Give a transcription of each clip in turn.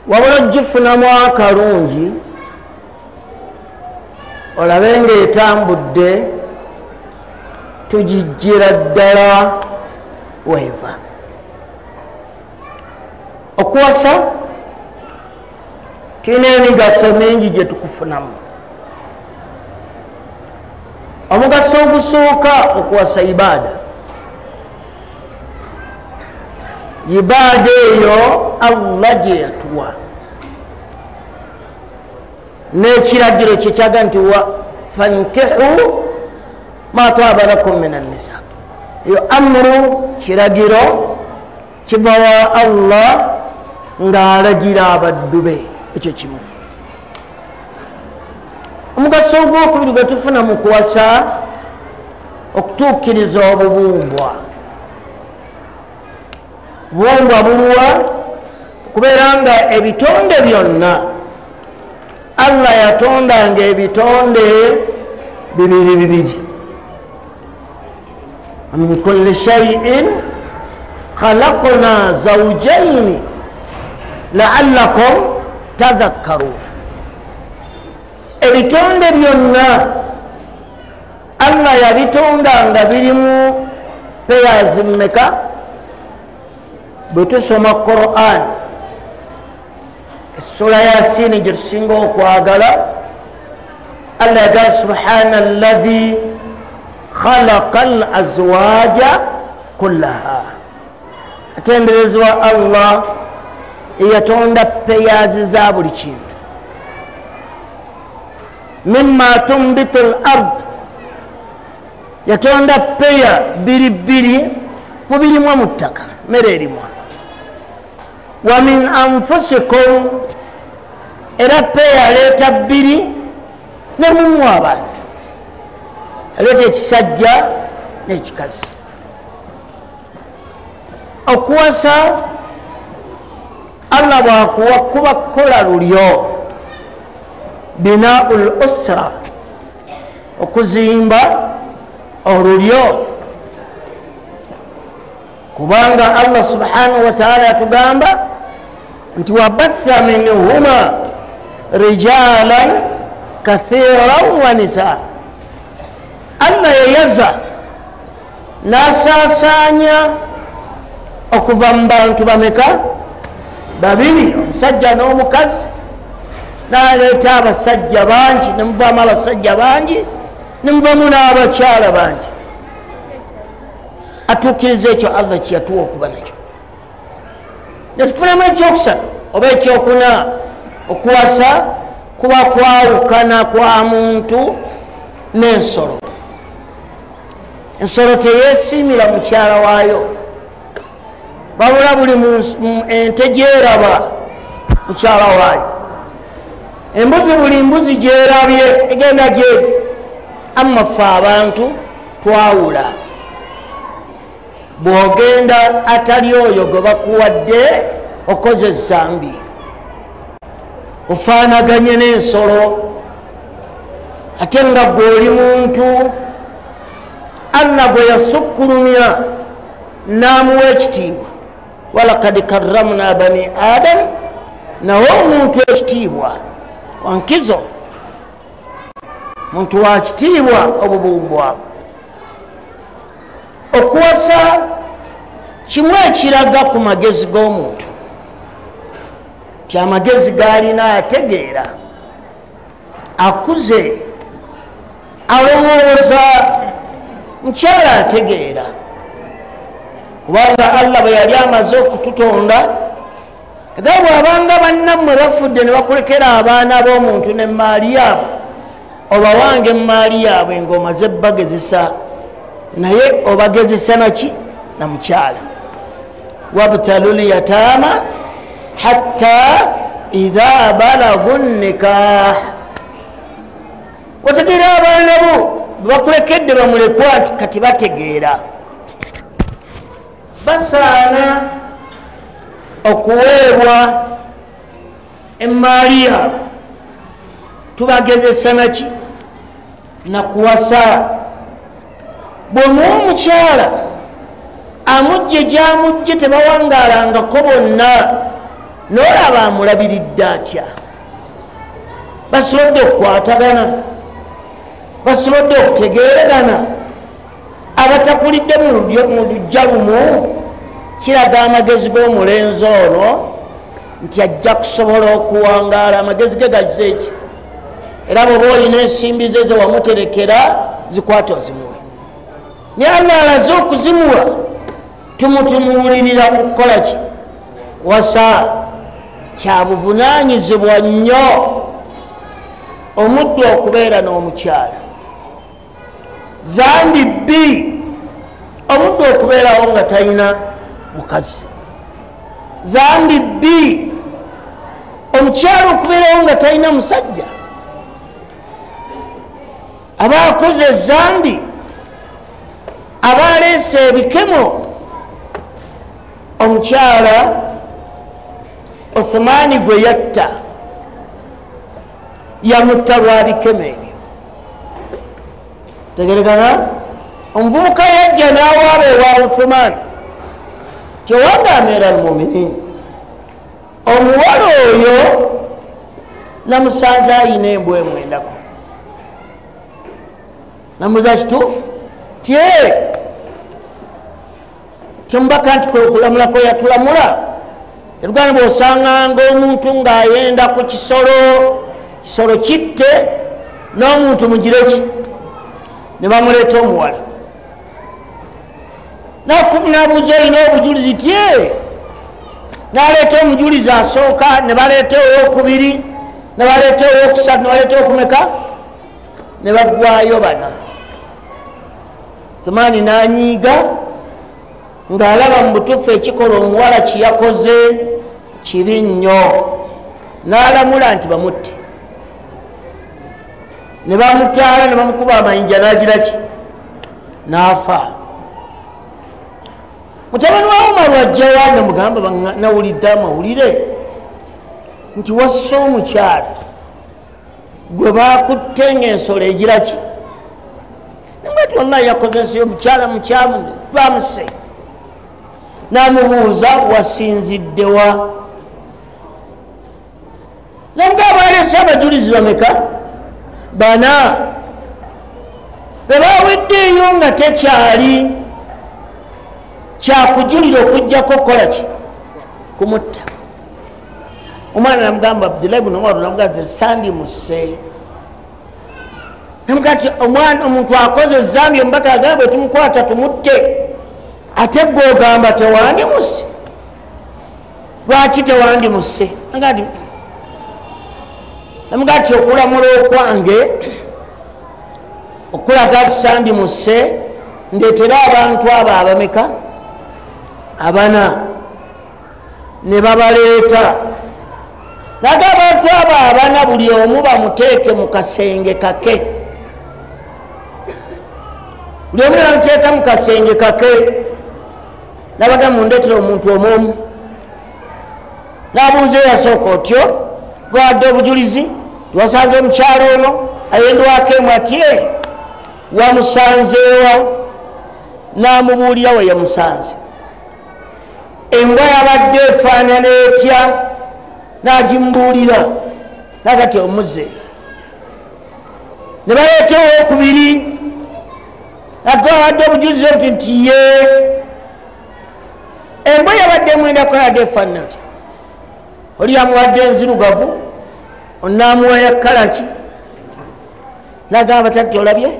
Wabula ogifunamu akalungi olabe ng'etambudde, tugijjira ddala weeva. Okuwasa tulina emigaso mingi gye tukufunamu. Omugaso ogusooka, okuwasa ibaada. Ibaada eyo Allah gye yatuwa n'ekiragiro kyekyaga nti wa fankihu ma taaba lakum min annisa. Eyo amuru, kiragiro kiva wa Allah ng'alagira abaddu be. Ekyo kimu. Omugaso ogwokubiri gwe tufuna mu kuwasa, okutuukiriza obubumbwa. Bubumbwa buluwa? Okubeera nga ebitonde byonna Allah yatondanga ebitonde bibiri bibiri. Min kulli shaiin khalaqna zawjaini laallakum tadhakkarun. Ebitonde byonna Allah yabitonda nga birimu pairs mmeka? Bwe tusoma Quran, essula Yasini gye tusinga okwagala, Allah yagala subhana alladhi khalaqa al azwaja kullaha. Atenderezebwa Allah eyatonda pairs za buli kintu. Mimma tumbitu l ard, yatonda pair bbiri bbiri mu birimwa mu ttaka, mmere erimwa. Wa min anfusikum, era pair aleeta bbiri ne mumwa abantu, aleeta ekisajja n'ekikazi. Okuwasa Allah bwakuwa kuba kukola lulyo, binau l usra, okuzimba olulyo, kubanga Allah subhanahu wataala yatugamba nti wabatha minhuma rijalan kathiran wa nisa. Allah yeyaza n'asaasaanya okuva mu bantu bameka? Babiri, omusajja n'omukazi, n'aleeta abasajja bangi, nemuvaamu abasajja bangi, nemuvamu n'abakyala bangi. Atuukiriza ekyo Allah kyeyatuwa okuba nakyo. Netufunamu ekyokusatu oba ekyokuna, okuwasa kuba kwawukana kwa muntu n'ensolo. Ensolo teyeesiimira mukyala waayo, wabula buli ente gyeraba mukyala waayo. Embuzi buli mbuzi gyerabye egenda gyezi. Amma ffe abantu twawula. Bw'ogenda atali oyo gwe bakuwadde, okoze ezambi, ofaanaganye n'ensolo, ate nga gwe oli muntu Allah gwe yasukkulumya n'amuwa ekitiibwa. Walakad karramna bani Adam, nawe omuntu ekitiibwa wankizo, muntu wa kitiibwa obubumbwa. Okuwasa kimu ekiraga ku magezi g'omuntu ti amagezi g'alina, ategeera, akuze, alowooza, mukyala ategeera, kubanga Allah bwe yali amaze okututonda era bw'abanga bannammwe bafudde ne bakulekera abaana b'omuntu n'emmaali yaabwe, obawanga emmaali yaabwe ng'omaze bagezesa. Naye obagezesa naki? Na mukyala. Wabtalu lyatama hatta idha balagu nikah. Otegeera abaana bo bakulekedde bamulekwa nti kati bategeera, basaana okuweebwa emmaali yaabwe. Tubagezesa naki? Nakuwasa. Bw'omuwa omukyala amugje gyamugje, tebawangaalangako bonna. N'olaba amulabiridde atya, basobodde okukwatagana, basobodde okutegeeragana, abatakulidde mu lujja lumu. Kiraga amagezi g'omulenzi ono nti ajja kusobola okuwangaala, amagezi ge gazze eki. Era bw'oba olina ensimbi ze zewamuterekera zikwate ozimuwe, naye Allah alaze okuzimuwa tumutunuulirira kukola ki? Wasa. Kyabuvunaanyizibwa nnyo omuddu okubeera n'omukyala. Zambi bbi omuddu okubeerawo nga talina mukazi. Zambi bbi omukyala okubeerawo nga talina musajja. Aba akoze ezambi, aba aleese ebikemo. Omukyala Othumani gwe yatta yamutta lwa bikemo ebyo. Tegeregana? Omuvubuka yajja n'awaaba ewa Othumani, tewanga Amira al-Muminin, omuwala oyo namusanze ayina embwa emwendako. Namuza kituufu tye temubaka nti kwekulamulako yatulamula. Etuganda bw'osanganga omuntu ng'ayenda ku kisolo, kisolo kitte n'omuntu mugireki, ne bamuleeta omuwala. Nabuuza olina obujulizi tye, n'aleeta omujulizi asooka, ne baleeta owokubiri, ne baleeta owokusatu, ne baleeta okumeka, ne baggwayo bana. Thumani n'anyiiga ng'alaba mu butuufu ekikola omuwala kiyakoze kibi nnyo, n'alamula nti bamutte. Ne bamutwala ne bamukuba amayinja n'agira ki? N'afa. Mutabani wa Umaru ajjawo namugamba, nawulidde amawulire nti wassa omukyala gwe bakutte ng'ensolo egira ki? Nti wallahi yakoze ensi omukyala mukyamu bamuse. Namubuuza wasinziddewa? Namugamba aleese abajulizi bameka? Bana. Bwe baweddeeyo nga tekyali kyakujulira okujjako kukola ki? Kumutta. Omwana namugamba Abdullahi ibn Umar namugamba nti sandimuse. Namugamba nti omwana omuntu akoze ezambi omubaka agamba bwe tumukwata tumutte, ate gwe ogamba tewandimuse. Lwaki tewandimuse? Namugamba nti okulamula okwange okulaga nti sandimuse, ndeetera abantu abo abameka? Abana. Ne babaleeta. Naga abantu abo abana buli omu bamuteeke mu kasenge kake. Buli omu bamuteeka mu kasenge kake. Nabaga mundeetera omuntu omu. Nabuuza eyasooka otyo, gwadde obujulizi, tiwasanze omukyala ono ayendwako emu atye, wamusanzeewa? N'amubuulira we yamusanze. Embwa yabadde efaanana etya? N'agimubuulira. Nakati omuze. Ne baleeta owokubiri, nagwe obujulizi nti nti ye embwa yabadde emwendako yadde efaanana otya? Oli yamuwadde enzirugavu, onaamuwa ya kalaki. Nagamba tati olabye?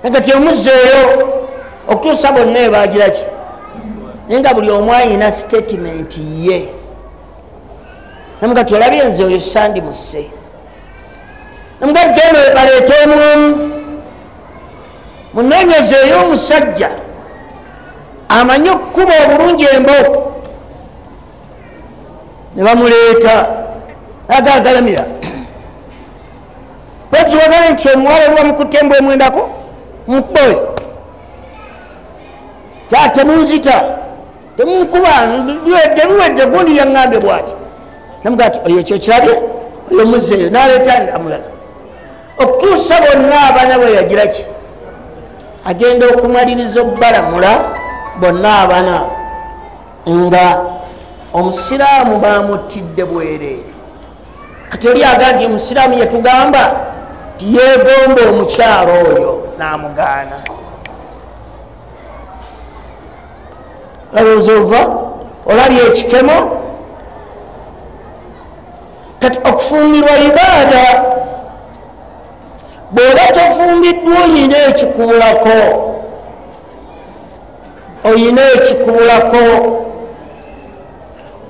Nakati omuzeeyo okutuusa bonna ebagira ki? Naye nga buli omu ayina sitatimenti ye. Namugati olabye nze oyo sandimuse. Namugati genda baleete omuomu, munoonyezeeyo omusajja amanyi okukuba obulungi embooko. Ne bamuleeta agagalamira. Bwekiwagala nti omuwala oli wamukutte embwa emwendako mukuba oyo, temunzita, temunkuba, biwedde gundi yaŋŋambye bw'ati. Namugaa nti oyo ekyo kirabye, oyo muzeeyo. N'aleeta amulala okutuusa bonna abana bwe yagira ki? Agenda okumaliriza obbalamula bonna abana nga Omusiraamu bamuttidde bwereere. Kati oli agambye omusiraamu yatugamba nti yeegomba omukyalo oyo n'amugaana. Olowooza ova olabye ekikemo. Kati okufumbirwa ibaada, bw'oba tofumbiddwa oyina ekikubulako, oyina ekikubulako,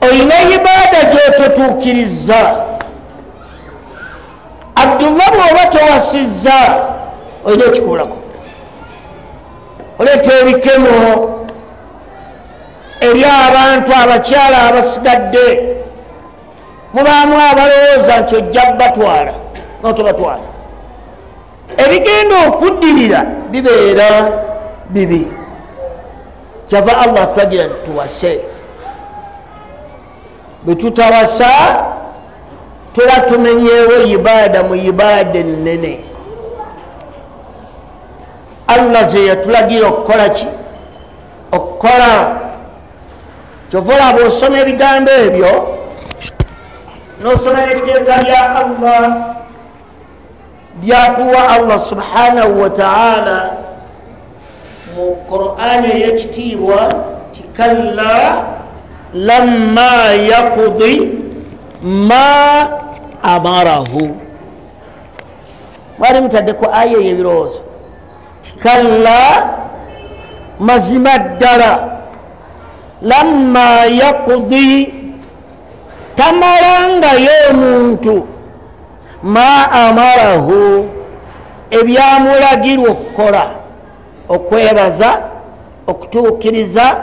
oyina ibaada gy'ototuukiriza. Abdullah bw'oba towasizza oyina ekikubulako, oleeta ebikemo eri abantu abakyala abasigadde. Mubaamu abalowooza nti ojja batwala n'otobatwala, ebigenda okuddirira bibeera bibi. Kyava Allah atulagira nti tuwase. Bwe tutawasa tuba tumenyeewo ibaada mu ibaada ennene Allah ze yatulagira okukola ki? Okukola. Kyova olaba osoma ebigambo ebyo n'osoma etteeka lya Allah lyatuwa Allah subhanahu wa ta'ala mu Qur'ani ey'ekitiibwa ti kalla lamma yaqdi ma amarahu. Mwali mutaddeko aya eyo ebirowoozo. Kalla, mazima ddala, lamma yaqdi, tamalangayo omuntu ma amarahu, ebyamulagirwa okukola, okwebaza, okutuukiriza,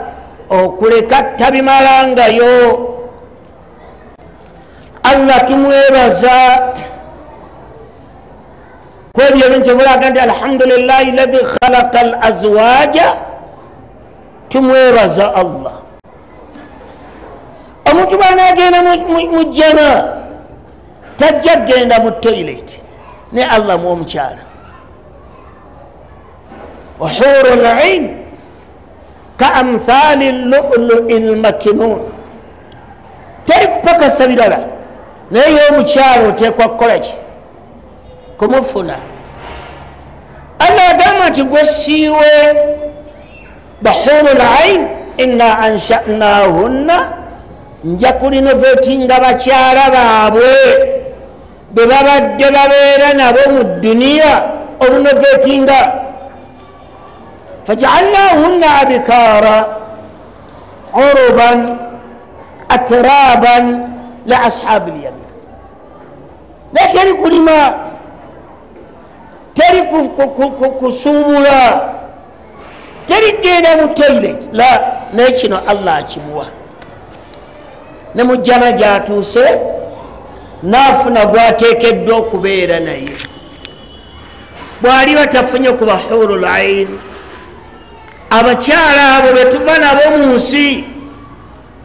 okuleka, tabimalangayo. Allah tumwebaza kwebyo ebintu ebulaga nti alhamdulillahi alladhi khalaqa al azwaja. Tumwebaza Allah. Omuntu bw'anaagenda mu jjana tajja kugenda mu toilet, ne Allah muwa omukyala. Wa huru l-ain ka amthali llu'lu'i l-makinun. Teri kupakasa birala, naye ye omukyala oteekwa kukola ki? Kumufuna. Allah agamba nti gwe siiwe bahuru l-ain inna ansha'nahunna, nja kulinovatinga bakyala baabwe be babadde babeera nabo mu duniya, olunovatinga fajaalnahunna abikaara uruban atraban li ashabi lyamin. Naye teri kulima, teri kusuubula, teri kugenda mu toilet la. Naye kino Allah akimuwa ne mu jjana gy'atuuse n'afuna gwateekeddwa okubeera naye. Bw'aliba tafunye ku bahurul ain, abakyala abo be tuva nabo mu nsi,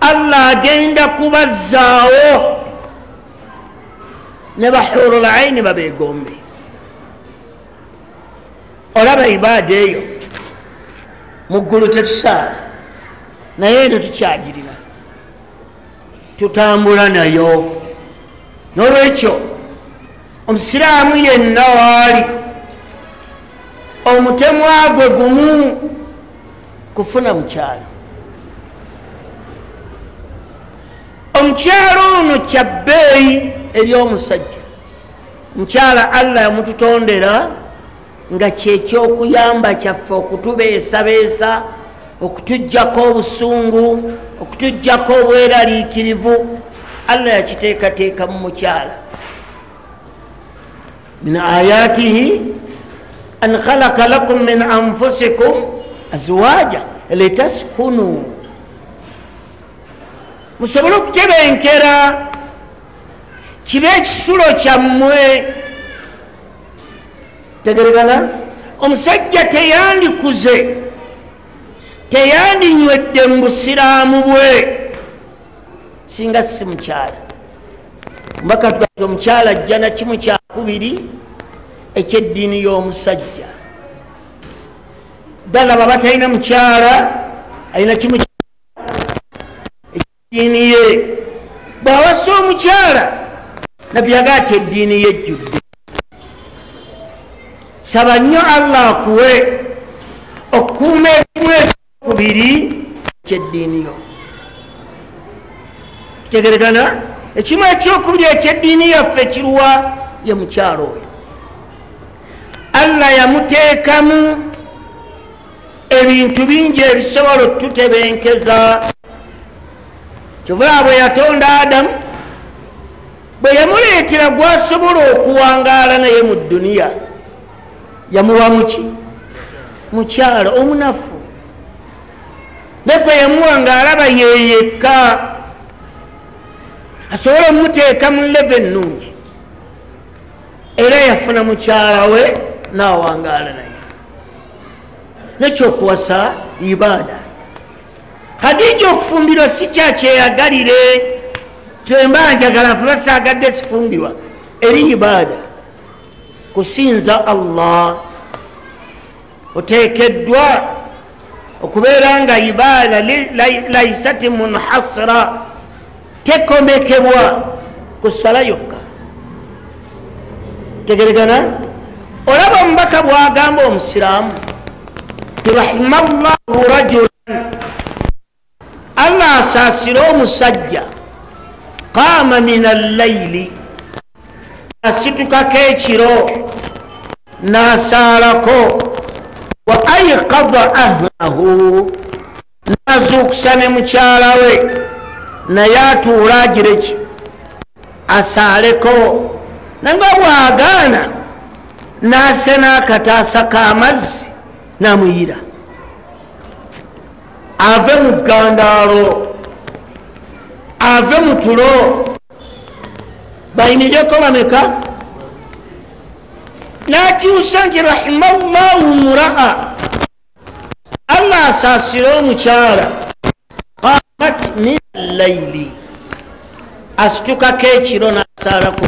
Allah agenda kubazzaawo ne bahurul ain babeegombe. Olaba ibaada eyo mu ggulu tetusaala, naye eno tukyagirina, tutambula nayo. N'olwekyo omusiraamu yenna waali omutemwa gwe gumu kufuna mukyala. Omukyala ono kya bbeeyi eri omusajja. Mukyala Allah yamututondera nga kyekyokuyamba kyaffe okutubeesabeesa, okutuggyako obusungu, okutuggyako obweraliikirivu. Allah yakiteekateeka mu mukyala. Min ayatihi an khalaqa lakum min anfusikum azwaja litaskunu, musobole okutebenkera, kibe ekisulo kyammwe. Tegeregana? Omusajja teyandikuze, teyandinywedde mu busiraamu bwe singa si mukyala. Mbaka tugati omukyala ajja na kimu kyakubiri ekyeddiini y'omusajja. Ddala baba talina mukyala, alina kimu eddiini ye. Bw'awasa omukyala, Nabbi yagaa ti eddiini ye ejjudde. Saba nnyo Allah akuwe okukuuma ekimu ekyokubiri ekyeddiini yo. Tutegerekana? Ekimu ekyokubiri ekyeddiini yaffe kiruwa? Ye mukyala oyo. Allah yamuteekamu ebintu bingi ebisobola otutebenkeza. Kyova bwe yatonda Adamu, bwe yamuleetera gwasobola okuwangaala naye mu dduniya, yamuwa muki? Mukyala omunafu. Naye gwe yamuwa ng'alaba yeyekka, asobola omuteeka mu leve ennungi. Era yafuna mukyala we n'awangaala naye. Nekyokuwasa ibaada. Khadija okufumbirwa si kyakyeyagalire, twemba njagala nfuna saagadde sifumbirwa, eri ibaada, kusinza Allah. Oteekeddwa okubeera nga ibaada laisati munhasira, tekomekebwa ku ssala yokka. Tegeregana? Olaba omubaka bw'agamba omusiraamu ti rahimallahu rajulan, Allah asaasire omusajja, qaama min allayli, asitukako ekiro n'asaalako, wa aiqadha ahlahu, n'azuukusa ne mukyala we, naye atuula agireki asaaleko. Nanga bw'agaana n'asena akataasa k'amazzi n'amuyira ave mu ggandaalo, ave mu tulo. Bayimireko bameka? N'akyusa nti rahimallahu muraa, Allah asaasire omukyala, qamat min allayli, asitukako ekiro n'asaalako.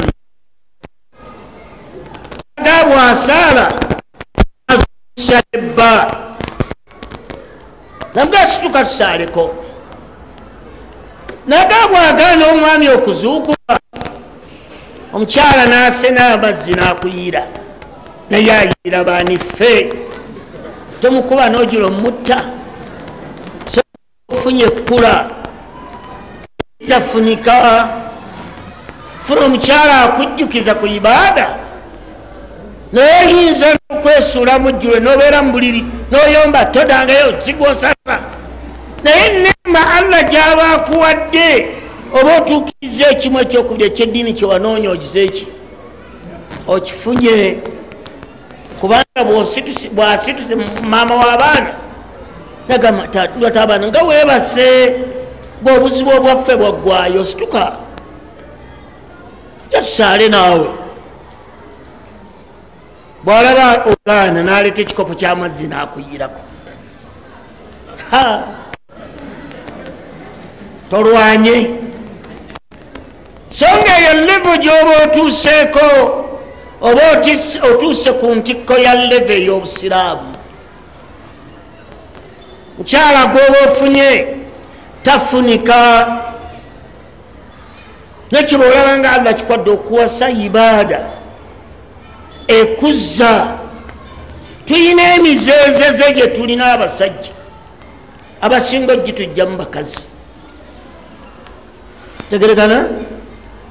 Nga bw'asaala azuukusa ebba, naga asituka tusaaleko. Naga bw'agaana omwami okuzuukuka, omukyala n'asena amazzi n'akuyira, naye ayira baani ffe, tomukuba n'ogira omutta, so ofunye ekkula tafunika. Funa omukyala akujjukiza ku ibaada, naye oyinza n'okwesuula mujjule n'obeera mu buliri n'oyomba todangayo zigwosasa. Naye neema Allah gy'aba akuwadde, oba otuukiriza ekimu ekyokubiri ekyeddiini kye wanoonya ogize eki okifunye. Kubanga bw'asituse maama w'abaana nagamba tata abaana nga weebase, ng'obuzibu obwaffe bwaggwayo, situka tusaale naawe. Bw'alaba ogaana n'aleeta ekikopo ky'amazzi n'akuyirako, tolwanye. So nga eyo levo gy'oba otuuseeko, oba otuuse ku ntikko ya levo ey'obusiraamu. Mukyala gw'oba ofunye tafunika. Nekiba olaba nga Allah kikwadde okuwasa ibaada ekuzza. Tulina emizeezeze gye tulina abasajja abasinga ogitujja mu bakazi. Tegerekana?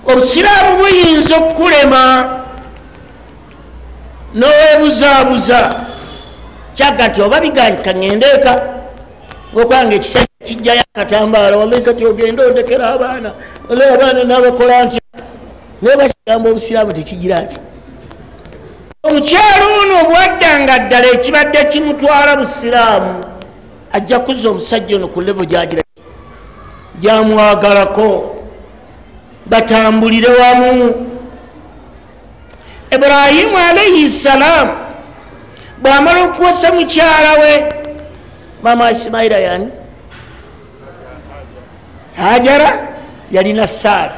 Obusiraamu buyinza okukulema n'owebuzaabuza, kyagga nti oba biganika ŋŋende eka, ng'okwanga ekisajja kijjayo akatambaala, wallahi kati ogende ondekera abaana, wallahi abaana n'abakola ntya. Naye bakigamba obusiraamu tekigira ki. Omukyala ono bwaddanga ddala ekibadde kimutwala busiraamu, ajja kuzza omusajja ono ku levo gy'agira gyamwagalako, batambulire wamu. Ibrahimu alayhi salam bw'amala okuwasa mukyala we maama Isimaila, yani Hajara, yalina Saara.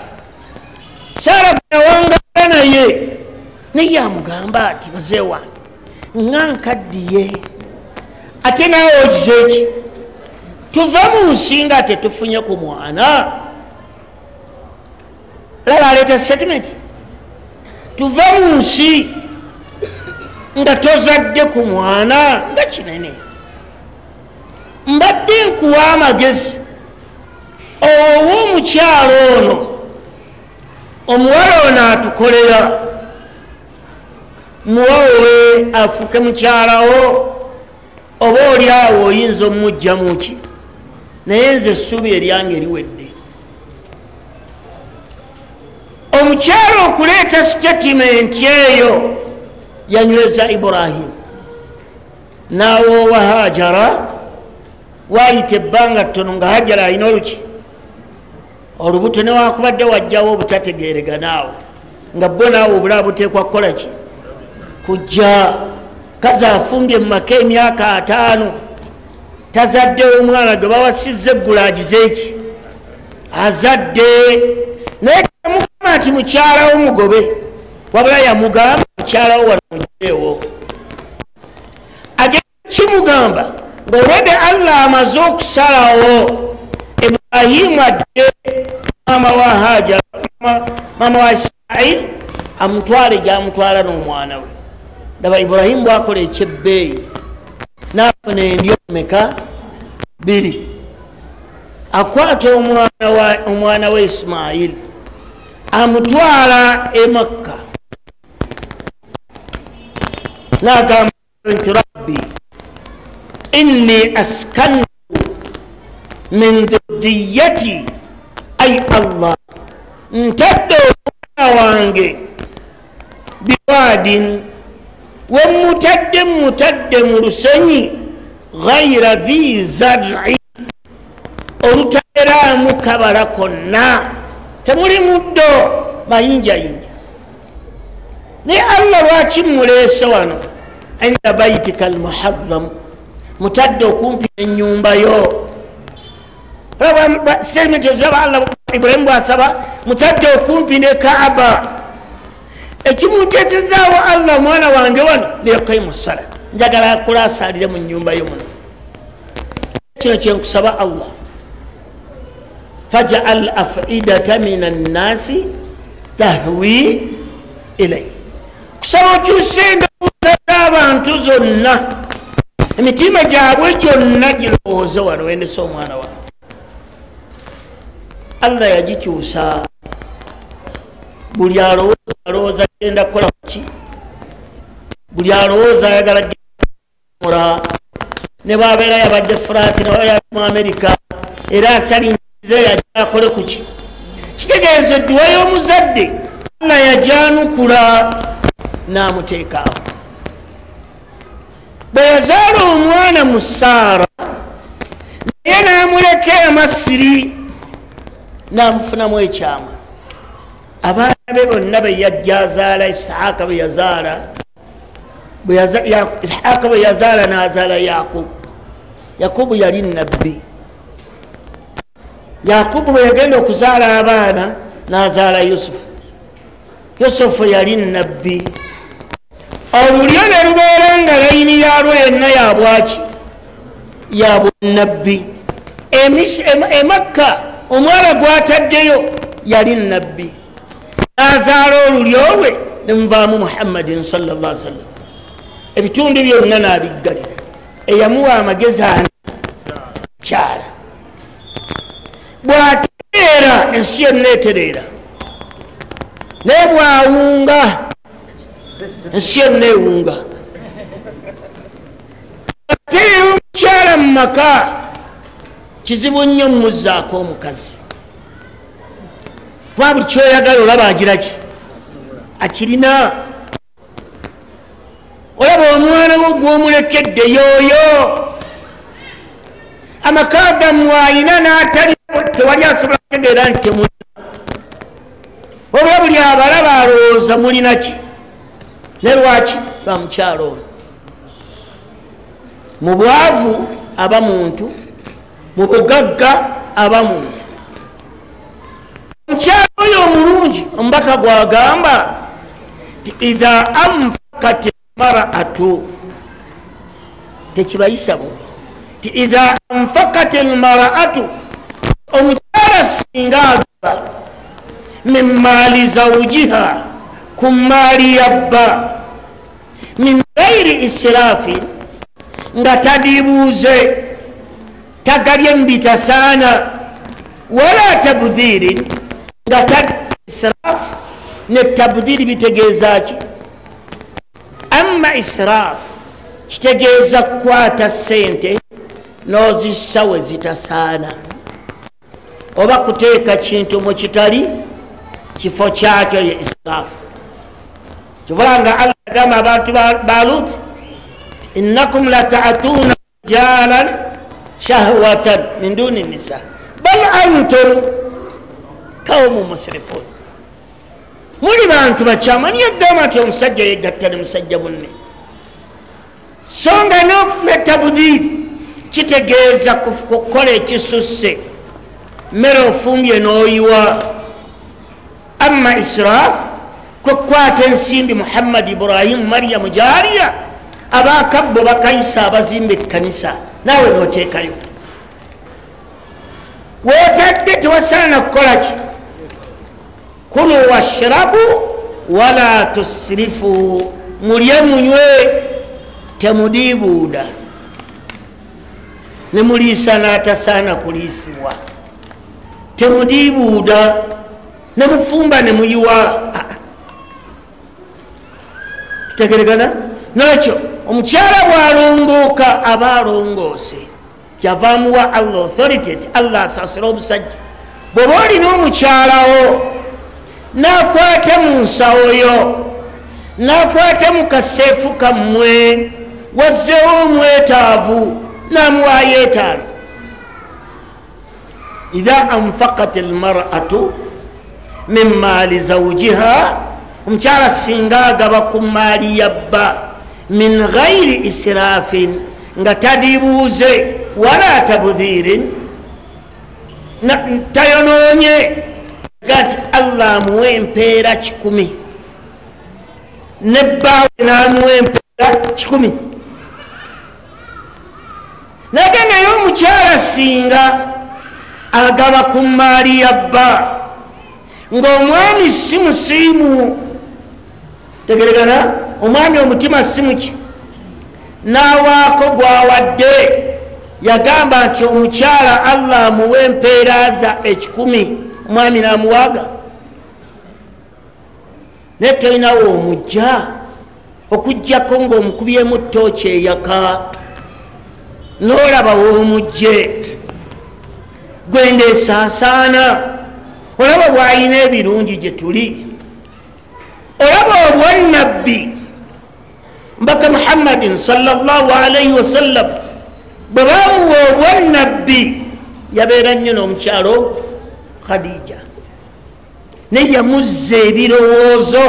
Saara bwe yawangaala naye, naye amugamba ati baze wange nga nkaddiye, ate naawe okize ki, tuva mu nsi nga tetufunye ku mwana. Laba aleeta statement, tuve mu nsi nga tozadde ku mwana nga kinene. Mbadde nkuwa amagezi owa omukyalo ono, omuwala ono atukolera, muwawe afuke mukyalawo, oba oli awo oyinza omujjamu ki, naye nze essuubi eryange eriwedde. Omukyalo okuleeta sitatimenti eyo yanyweza Ibrahimu n'awoowa Hajara. Waayita ebbanga ttono nga Hajara alina oluki olubuto, newakubadde wajjawo obutategeereganaawo nga bo naawe obulaba buteekwa kukola ki, kujja. Kazi afumbye mu maka emyaka 5 tazaddewo omwana gwe bawasizza eggulu agize ki, azadde. Naye yamugamba nti mukyalawo mugobe, wabula yamugamba mukyalawo wano mugyewo. Agenda kimugamba ng'olwedde Allah amaze okusalawo Ibrahimu adde maama wa Hajara, maama wa Ismail, amutwale gy'amutwala n'omwana we. Ndaba Ibrahimu bw'akola ekyebbeeyi n'afuna endyo meka 2, akwata omwana we Ismail amutwala e Makka, n'agamba nti rabbi inni askantu min dhurriyyati, ay Allah, ntadde omwana wange biwadin, wemutadde mutadde mu lusenyi ghaira dhi zar'i, olutaberaamu kabala konna, temuli muddo mayinjayinja. Naye Allah lwaki muleese wano inda baitika almuharram, mutadde okumpi n'ennyumba yo. Statement ezaba Allah Ibrahimu bw'asaba mutadde okumpi ne Kaaba, ekimunteesezaawo Allah omwana wange wano liyuqiimu ssala, njagala akule asaalire mu nnyumba yo muno. Kino kyenkusaba Allah, faj'al af'idata mina nnaasi tahwi ilay, kusaba okyuse endowooza z'abantu zonna, emitima gyabwe gyonna girowooze wano wendese omwana wange. Allah yagikyusa, buli alowooza alowooza genda kukola ki, buli alowooza ayagala mula, ne bw'abeera yabadde France ne bw'abeera mu Amerika, era asalinze yajja akole ku ki. Kitegeeza edduwa y'omuzadde Allah yagyanukula n'amuteekaawo. Bwe yazaala omwana mu Saara, naye n'amuleka e Masiri n'amufunamu ekyama. Abaana be bonna be yajja azaala, Isaaka bwe yazaala, Isaaka bwe yazaala n'azaala Yakubu. Yakubu yali nabbi. Yakubu bwe yagenda okuzaala abaana n'azaala Yusufu. Yusufu yali nabbi. Olulyo ne lubeera nga layini yalwo yenna ya bwaki, ya bunnabbi. E Makka omwana gw'ataddeyo yali nabbi, n'azaala olulyo lwe ne muvaamu Muhammadin sallallahu alaihi wasallam. Ebitundu byonna n'abiggalira. Eyamuwa amagezi ana kyala, bw'atereera ensi yonna etereera, naye bw'awunga ensi yonna ewunga. Atereera omukyala mu maka kizibu nnyo muzzaako omukazi, kuba buli kyoyagala olaba agira ki, akirina. Olaba omwana wo gw'omulekedde yooyo, amaka gammwe alina n'atalina, tewali asobola kutegeera nti temulina. Olwa buli abalaba alowooza mulina ki, ne lwaki lwa mukyalo ono. Mu bwavu aba muntu, mu bugagga aba muntu. Omukyalo oyo omulungi omubaka gw'agamba nti idha anfakat almar'atu, tekibayisa bubi, nti idha anfakat almar'atu, omukyala singa agaba Min maali zawjiha, ku maali ya bba, min ghairi israfin, nga tadibuuze, tagabye mubitasaana, wala tabdhirin, nga israf ne tabdhiri bitegeeza ki? Amma israf kitegeeza kukwata ssente n'ozissa we zitasaana, oba kuteeka kintu mu kitali kifo kyakyo, ye israf. Kivula nga Allah agamba abantu ba Lut, innakum lata'atuna rijalan shahwatan min duni nisa bal antum qaumun musrifun, muli bantu bakyamu. Ani yagamba nti omusajja yegatta ne musajja munne? So nga ne tabudhiri kitegeeza kukola ekisusse, mmere ofumbye n'oyiwa. Amma israf kukwata ensimbi Muhammad, Ibrahimu, Mariyamu, Jariya, abakabbo bakayisa abazimba ekkanisa, naawe n'oteekayo wotadde, tewasaana kukola ki? Kulu washrabu wala tusrifu, mulye munywe temudiibuuda, ne muliisa n'atasaana kuliisibwa, temudiibuuda, ne mufumba ne muyiwa. Tutegeregana? Nolwekyo omukyala bw'alongooka aba alongoose, kyava amuwa Allah authority nti Allah asaasira omusajja. Bw'oba olina omukyalawo n'akwata mu nsawo yo, n'akwata mu kaseefu kammwe, wazzeewo omwetaavu n'amuwaayo 5. Idha anfaqat almar'atu min maali zawjiha, omukyala singa agaba ku maali ya bba, min ghairi israfin, nga tadibuuze, wala tabdhirin, tayonoonye, gati Allah amuwe empeera 100, ne bbaawe n'amuwa empeera 100. Naye naye omukyala singa agaba ku maali ya bba, ng'omwami si musiimu, tegeregana, omwami omutima si muki, n'awaako gw'awadde, yagamba nti omukyala Allah amuwe empeera za 100, omwami n'amuwaga. Naye tolinawo omujja okuggyako ng'omukubyemu ttooki eyaka, n'olaba w'omujje gwenda esaasaana, olaba bw'alina ebirungi gye tuli, olaba obwannabbi mbaka Muhammadin sallallahu alaihi wasallam bwe bamuwa obwannabbi yabeera nnyo n'omukyalo ogwo Khadija, naye yamuzza ebirowoozo,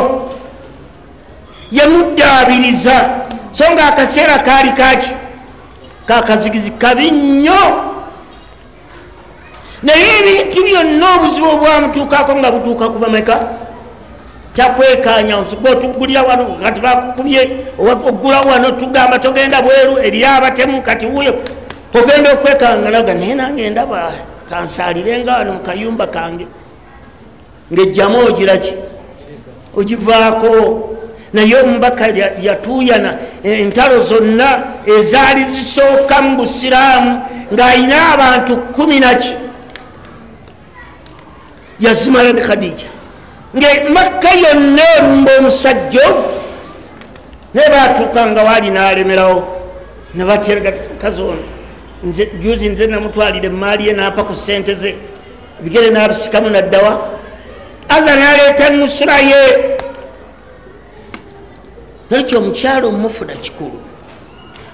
yamuddaabiriza, so nga akaseera kaali kaki kakazigizi kabi nnyo, naye ebintu byonna obuzibu obwamutuukako nga butuuka ku bameka, takwekanya, otugulira wano kati bakukubye, ogula wano tugamba togenda bweru eri abatemu, kati wuyo ogenda okwekanganaga, naye nange ndaba kansaalire nga wano mu kayumba kange, ng'ejjamu ogiraki ogivaako. Naye omubaka yatuuyana entalo zonna ezaali zisooka mu busiraamu ng'alina abantu 10 yazimala ne Khadija, nga Makka yonna erumba omusajja ogwo, naye baatuuka nga waali n'alemerawo, ne baterega mukazi ono, nze juzi nze namutwalira emaali ye n'ampa ku ssente ze, ebigere n'abisikamu n'addawa. Allah n'aleeta nusura ye. Nolwekyo omukyala omufuna kikulu.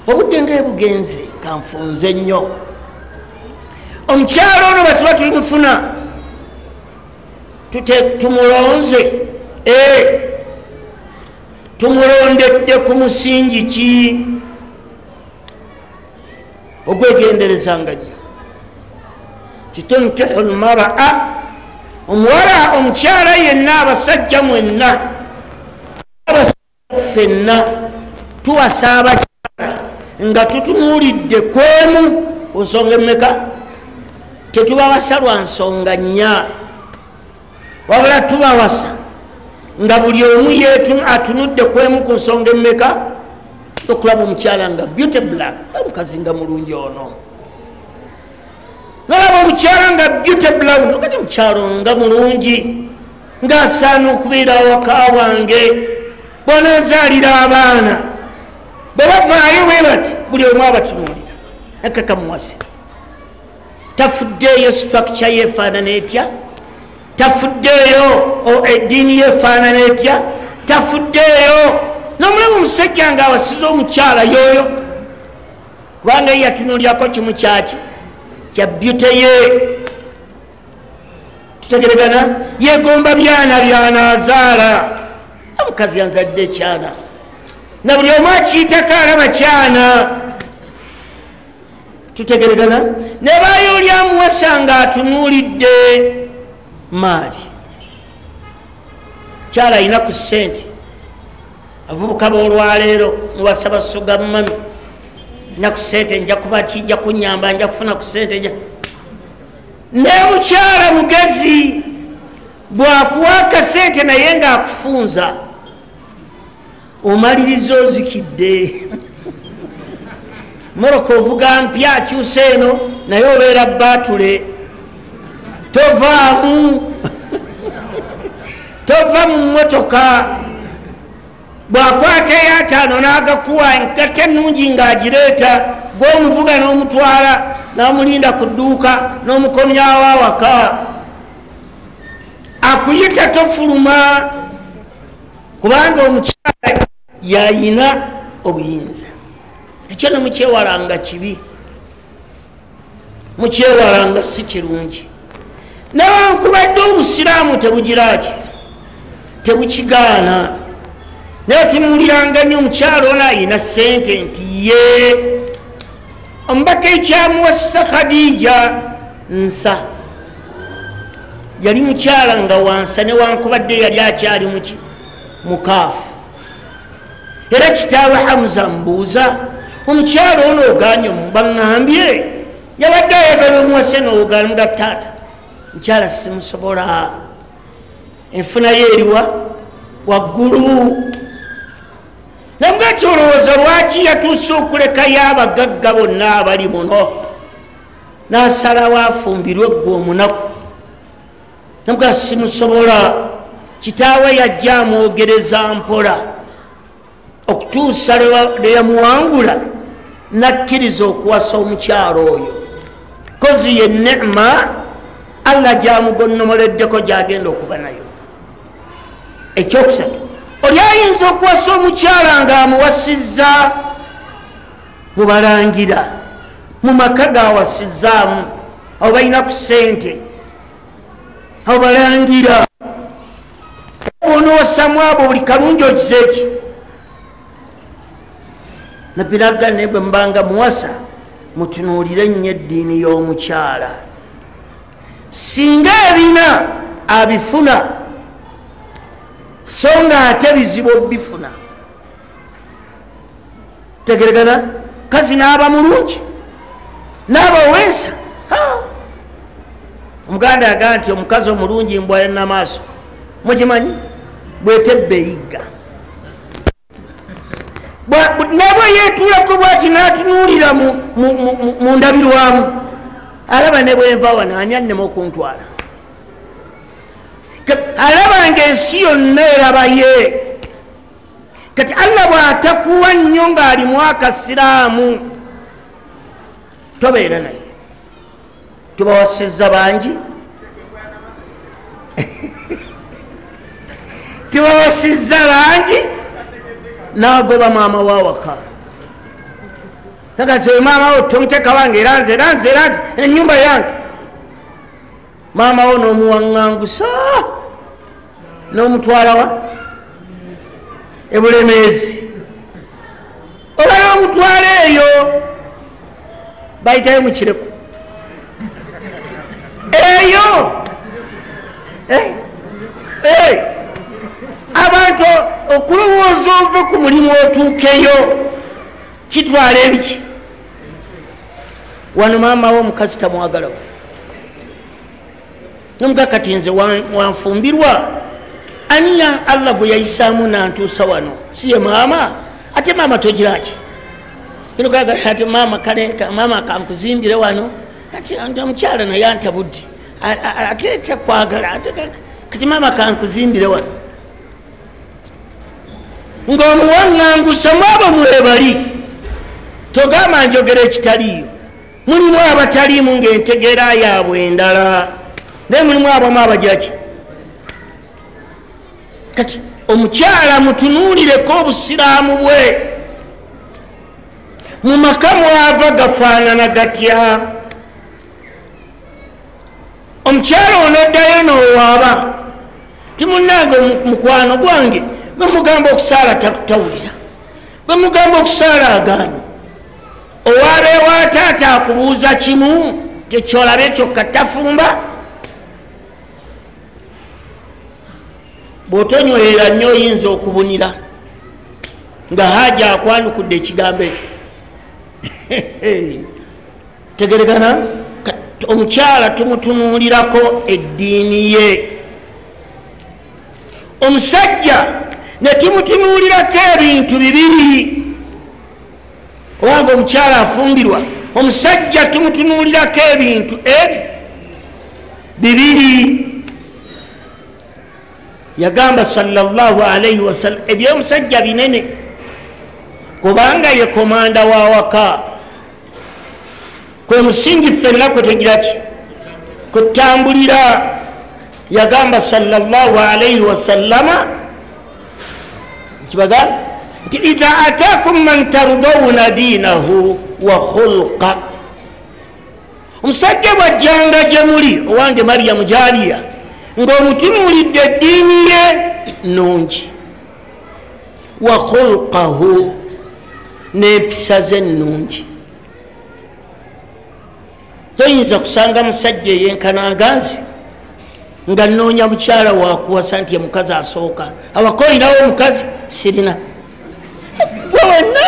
Obudde nga bugenze kanfunze nnyo. Omukyala ono bwe tuba tulimufuna tumulonze, tumulondedde ku musingi ki? Ogwegenderezanga nnyo. Titunkihu lmaraa, omuwala omukyala yenna, abasajja mwenna, ffenna tuwasa abakyala nga tutunuulidde kwemu ku nsonga emmeka? Tetubawasa lwa nsonga 4. Wabula tubawasa nga buli omu yetu atunudde kwemu ku nsonga emmeka, okulaba omukyala nga beauty black, omukazi nga mulungi ono, nolaba omukyala nga beauty brown, okati omukyala ono nga mulungi, ng'asaana okubeera awaka wange, bw'anaazaalira abaana bwe bavaayo bwe bati buli omu abatunuulira akakamuwase. Tafuddeeyo structure yeefaanana etya, tafuddeeyo eddiini yeefaanana etya, tafuddeeyo n'omulamu omusajja ng'awasiza omukyala yooyo, kubanga ye yatunuulyako kimu kyaki kya beauty ye. Tutegeregana, yegomba byana byanazaala, omukazi yanzadde ekyana na buli omu akiyitako alaba kyana. Tutegeregana, ne baayo oli amuwasa ng'atunuulidde maali, kyala alina ku ssente. Abavubuka b'olwaleero muwasa basuga mami, nina ku ssente nja kuba kijja kunnyamba, nja kufuna ku ssente nja. Ne mukyala mugezi bw'akuwa akasente naye ng'akufunza, omaliriza ozikidde. Moroka ovuga mpya akyusa eno naye obeera baatule, tovaamu tova mu mmotoka. Bw'akwata ey'ataano n'agakuwa engatta ennungi ng'agireeta, gw'omuvuga n'omutwala n'amulinda ku dduuka n'omukomyawo awaka, akuyita tofuluma, kubanga omukyala yayina obuyinza. Ekyo ne mukyewalanga kibi, mukyewalanga si kirungi. Newankubadde obusiraamu tebugira ki, tebukigaana, naye tunuuliranga nnyo omukyala ono ayina ssente nti ye omubaka ekyamuwasa Khadija nsa, yali mukyala nga wansa newankubadde yali akyali muki mukaafu. Era kitaawe Hamza mbuuza, omukyala ono oganye baŋŋambye yabadde ayagala omuwase n'ogaana, nga taata mukyala simusobola, enfuna ye eriwa waggulu. Namugati olowooza lwaki yatuuse okulekayo abagagga bonna abali muno n'asalawo afumbirwe ggwe omunaku? Namuga simusobola. Kitaawe yajja amwogereza mpola okutuusa lwe yamuwangula n'akkiriza okuwasa omukyala oyo, kozi ye neema Allah gy'amugonnomoleddeko gy'agenda okuba nayo. Ekyokusatu, oli ayinza okuwasa omukyala ng'amuwasizza mu balangira, mu maka g'awasizzaamu, abo balina ku ssente, abo balangira. Bw'onoowasamu abo buli kalungi okize eki. Nabbi n'agamba naye bwe mubanga muwasa mutunuulire nnyo eddiini y'omukyala, singa ebina abifuna so nga ate bizibu obifuna. Tegeregana, kazi n'aba mulungi n'aba owensa. Omuganda agamba nti omukazi omulungi mbwa y'ennamaaso, mukimanyi bwetebba eyigga. Nabwe yeetuulako bwati n'atunuulira mu ndabirwamu, alaba ne bwenva wano ani annema okuntwala, alaba ng'ensi yonna erabaye. Kati Allah bw'atakuwa nnyo ng'alimu akasiraamu tobeera naye. Tubawasizza bangi, tubawasizza bangi, n'agoba maama w'awaka, nagaze maama wo tomuteeka wange, era nze era nze era nze ennyumba yange. Maama wo n'omuwaŋŋangusa n'omutwala wa ebulemeezi, oba n'omutwala eyo bayitayo mu kireko eyo. Abantu okulowooza ove ku mulimu otuukeyo kitwala ebiki. Wano maama wo omukazi tamwagalawo, Nomuga kati nze wanfumbirwa aniya Allah gwe yayisaamu nantuusa wano siye maama, ate maama togiraki ate maama kale maama kankuzimbire wano, ati omukyala naye antabudde ate kyakwagala kati maama kankuzimbire wano. Ng'omuwaŋŋangusa mu abo mwebali, togamba njogera ekitaliiyo. Mulimu abataliimu ng'entegeera yaabwe endala, naye mulimu abamu abagiraki. Kati omukyala mutunuulireko obusiraamu bwe, mu maka mwava gafaanana gatya. Omukyala onoddayo n'owaaba ti munnange mukwano gwange bwemugamba okusaala tawulira, bwemugamba okusaala agaanye. Owaaba ewa taata akubuuza kimu tekyolabe kyokka tafumba. Bw'otonywera nnyo oyinza okubunira nga Haja akwanukudde ekigambo ekyo. Tegeregana. Omukyala tumutunuulirako eddiini ye, omusajja ne tumutunuulirako ebintu bibiri. Obanga omukyala afumbirwa, omusajja tumutunuulirako ebintu bibiri. Yagamba sallallahu alaihi wasallam ebyomusajja binene, kubanga ye komanda wa waka, kwe musingi ffenna kwe tegiraki kutambulira. Yagamba sallallahu alaihi wasallama kibagamba nti idha atakum man tardawna dinahu wa khulqa, omusajja bwajjanga gye muli owange Mariyamu Jaliya ng'omutunuulidde eddiini ye nnungi, wa khulqahu, n'empisa ze ennungi. Toyinza kusanga musajja eyenkananga nsi nga nnoonya mukyala wakuwasa nti omukazi asooka awaka olinawo omukazi sirina gwe wenna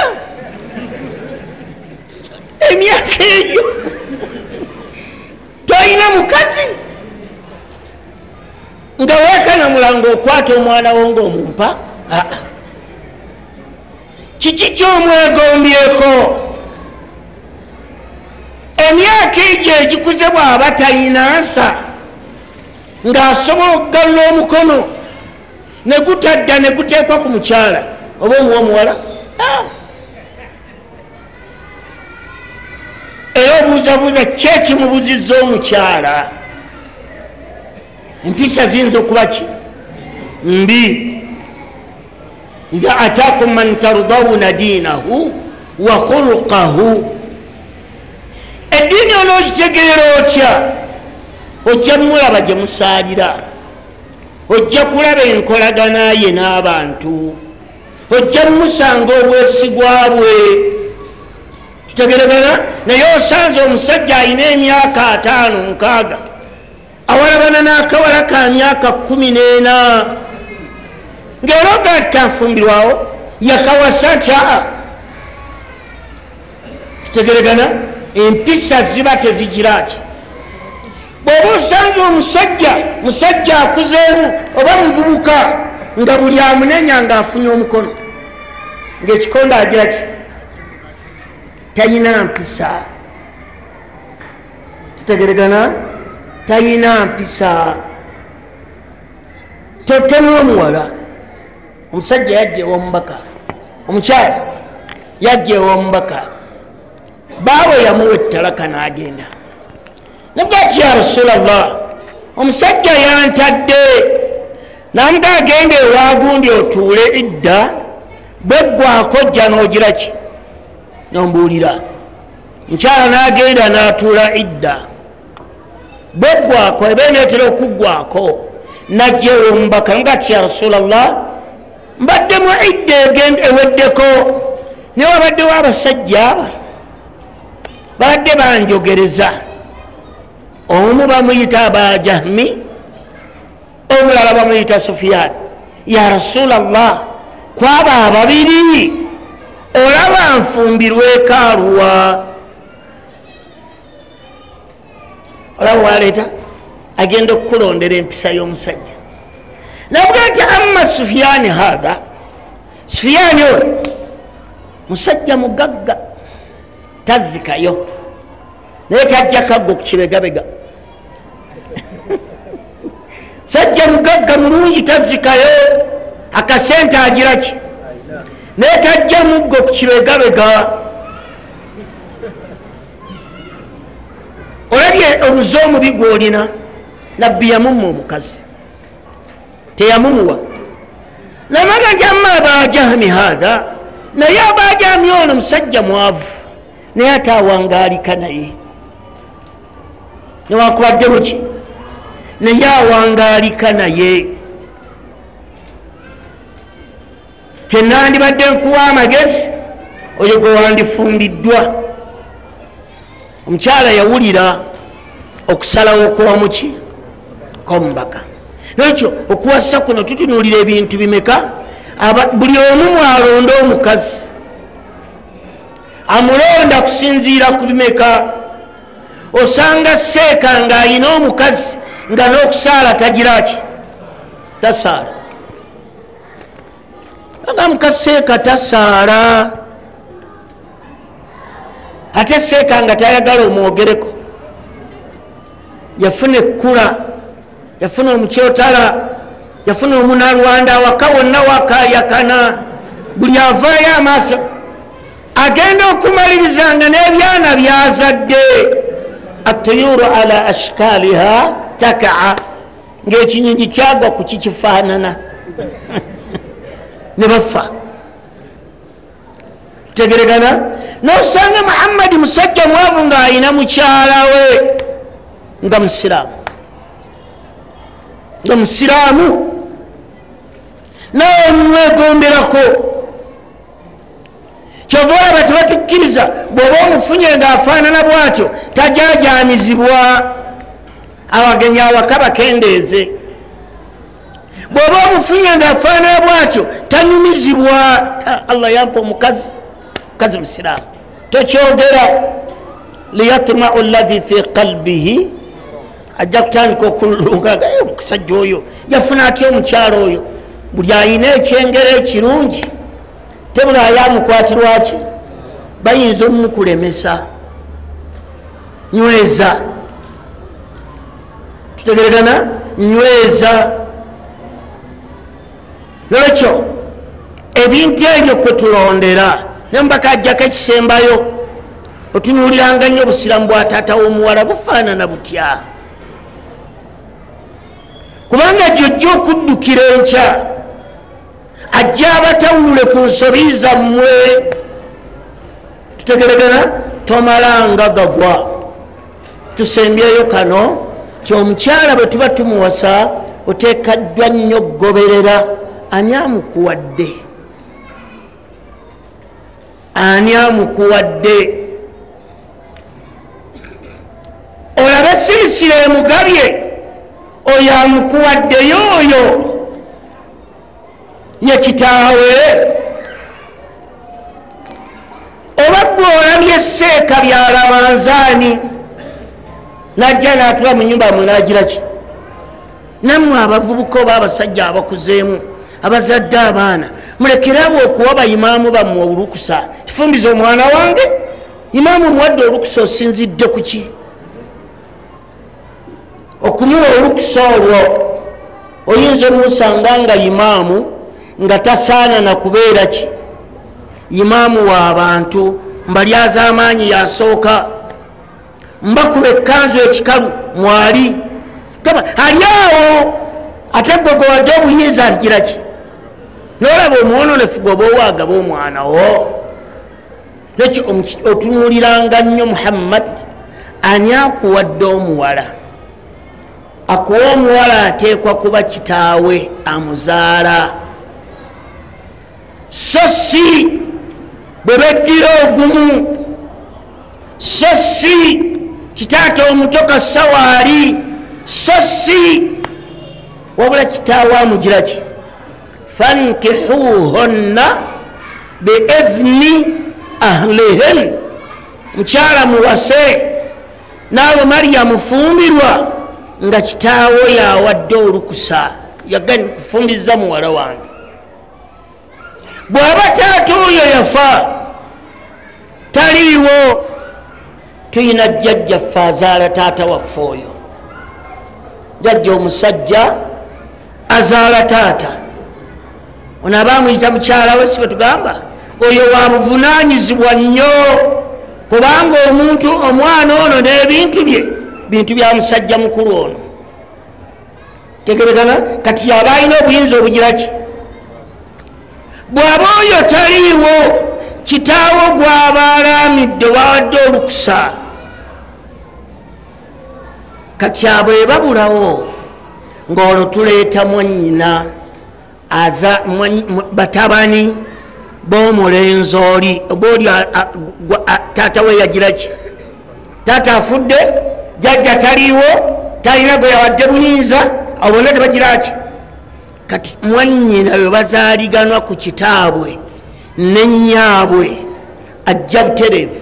emyaka egyo tolina mukazi, nga weekanamulanga okwata omwana wo ng'omumpa. Kiki kyomwegombyeko? Emyaka egyo egikuze bw'aba talina nsa ng'asobola okugalula omukono ne gutadda ne guteekwa ku mukyala oba omuwa omuwala. Era obuuzabuuza ki ekimubuzizza omukyala? Empisa ziyinza okuba ki mbi. Idha atakum man tardawna dinahu wa khulqahu. Eddiini onookitegeera otya? Ojja mulaba gye musaalira, ojja kulaba enkolagana ye n'abantu, ojja musanga obwesigwa bwe. Tutegeregana. Naye osanze omusajja alina emyaka 5 6 awalabana n'akawala ka myaka 14 ng'era oga kanfumbirwawo yakawasa nti aa. Tutegeregana. Empisa ziba tezigiraki. Bw'oba osanze omusajja musajja akuzeemu oba muvubuka nga buli amunenya ng'afunye omukono ng'ekikonde agira ki, talina mpisa. Tutegeregana. Talina mpisa. Totemu omuwala. Omusajja yajja ew'omubaka, omukyala yajja ew'omubaka, baawe yamuwa ettalaka n'agenda. Nabwati ya Rasulallah, omusajja yantadde namuga agenda ewagundi otuule idda, bweggwako jja n'ogira ki nombuulira. Mukyala n'agenda n'atuula idda, bweggwako eba eneetera okuggwako najja ew'omubaka ngati ya Rasulallah, mbaddemu idda eweddeko, naye wabaddewo abasajja aba babadde banjogereza. Omu bamuyita Abajahmi, omulala bamuyita Sufyan. Ya Rasulallah, kwaba ababiri olaba nfumbirweko aluwa? Olaba waleeta Agenda okukulondera empisa y'omusajja. Nabuga nti amma Sufiyani hatha, Sufiyani oyo musajja mugagga, tazzikayo, naye tajja kaggo ku kibegabega. Sajja mugagga mulungi, tazzikayo, akasente agira ki, naye tajja muggo ku kibegabega. Olabye omuze omubi gw'olina. Nabbi yamumma omukazi, teyamumuwa. Namaga nti amma Abajahmi hatha, naye Abajahmi ono musajja mwavu, naye ate awangaalika naye, newakubadde muki, naye awangaalika naye. Kyenandibadde nkuwa amagezi, oyo gwe wandifumbiddwa. Omukyala yawulira okusalawo okwamuki kw'omubaka. Nolwekyo okuwasa kuno tutunuulira ebintu bimeka. Buli omu mwalonda omukazi, amulonda kusinziira ku bimeka. Osanga seeka ng'ayina omukazi nga n'okusaala tagiraki, tasaala. Nga mukazi seeka tasaala, ate seeka nga tayagala omwogereko. Yafuna ekkula, yafuna omukyotala, yafuna omunalwanda, awaka wonna wakayakana, buli avaayo amaaso agenda okumaliriza nga n'ebyana byazadde. Atuyuru ala ashkaliha takaa, ng'ekinyonyi kyagwa ku kikifaanana ne bafa. Tegeregana. Nosanga Muhammadi musajja mwavu ng'ayina mukyala we nga musiraamu, nga musiraamu, nawe omwegomberako. Kyova olaba tebatukkiriza, bw'oba omufunye ng'afaanana bw'atyo tajaajamizibwa, abagenyi awaka bakendeeze. Bw'oba omufunye ng'afaanana bw'atyo tanyumizibwa. Allah yampa omukazi, mukazi musiraamu, tokyogera. Liyatmau alladhi fi qalbihi, ajja kutandika okululuka, omusajja oyo yafuna atya omukyala oyo. Buli ayina ekyengera ekirungi tebulaayo amukwatirwaki, bayinza omukulemesa. Nyweza, tutegeregana, nyweza. Nolwekyo ebintu ebyo kwe tulondera. Nembaka ajjako ekisembayo, otunuuliranga nnyo obusiraamu bwa taata w'omuwala bufaanana butya, kubanga gyojja okuddukira enkya ajja abatawulule ku nsobi zammwe. Tutegeregana, tomalanga gagwa. Tusembyeyo kano ti omukyala bwe tuba tumuwasa oteekaddwa nnyo okugoberera ani amukuwadde, ani amukuwadde. Olabe sirisira emugabye, oyo amukuwaddeyo oyo ye kitaawe. Oba gwe olabye seeka byalamanzaani, najja n'atula mu nyumba mwe n'agira ki. Nammwe abavubuka oba abasajja abakuzeemu abazadde abaana, mulekerawo okuwa bayimaamu bammwe olukusa. Kifumbiza omwana wange, imaamu omuwadde olukusa, osinzidde ku ki okumuwa olukusa olwo? Oyinza omusanga nga imaamu nga tasaana na kubeera ki imaamu w'abantu, mbalyazaamaanyi yasooka, mbakuba ekkanzu ekikalu mwali kaba ali awo, ate gwe gwe wadde obuyinza agira ki? N'olaba omwononefu gwe oba owaagaba omwana wo. Nekyo otunuuliranga nnyo Muhammad ani akuwadde omuwala. Akuwa omuwala ateekwa kuba kitaawe amuzaala, so si bwe beddira ogumu, so si kitaata omuto kasawaali, so si wabula kitaawe amugira ki. Fankihuhunna biidhni ahlihin, mukyala muwase. Naawe Mariyamu fumbirwa Nga kitaawo yawadde olukusa yagani kufumbiza muwala wange. Bw'aba taata oyo yafa taliiwo, tuyina jjajjaffe azaala taata waffe oyo, jjajja omusajja azaala taata ono aba amuyita mukyala we, si bwe tugamba oyo wa buvunaanyizibwa nnyo, kubanga omuntu omwana ono n'ebintu bye bintu bya musajja mukulu ono. Tegerekana kati yaba alina obuyinza obugira ki? Bw'aba oyo taliiwo, kitaawo gw'aba alaamidde wawadde olukusa. Kati abo ebabulawo ng'olwo tuleeta mwannyina batabani b'omulenzi oli obaoli taata we yagira ki? Taata afudde, jjajja taliiwo, talina gwe yawadde buyinza, abo bonna tebagira ki? Kati mwannyina bwe bazaaliganwa ku kitaabwe ne nnyaabwe ajja butereevu,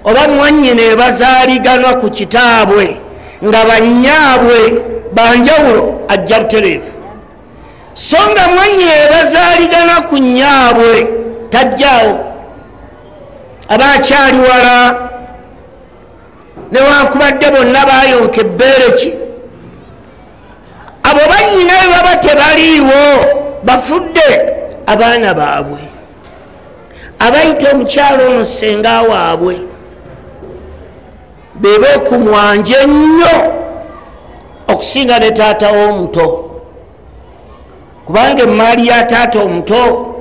oba mwannyina bwe bazaaliganwa ku kitaabwe nga bannyaabwe banjawulo ajja butereevu. So nga mwannyina bwe bazaaligana ku nnyaabwe tajjaawo, aba akyali wala, newankubadde bonna baayonka ebbeere ki. Abo bannyina bwe baba tebaliiwo bafudde, abaana baabwe abayita omukyalo ono ssenga waabwe be beekumwanje ennyo okusinga ne taata w'omuto, kubanga emaali ya taata omuto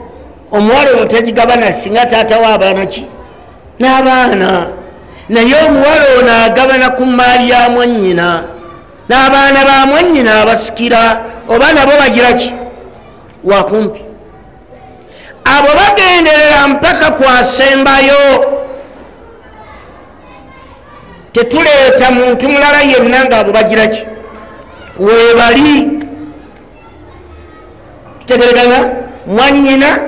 omuwala ono tagigabana singa taata w'abaana ki n'abaana, naye omuwala ono agabana ku mmaali ya mwannyina n'abaana ba mwannyina abasikira oba nabo bagira ki wakumpi. Abo bagenderera mpaka kwasembayo, tetuleeta muntu mulala yenna ng'abo bagira ki weebali. Tutegeregana mwannyina,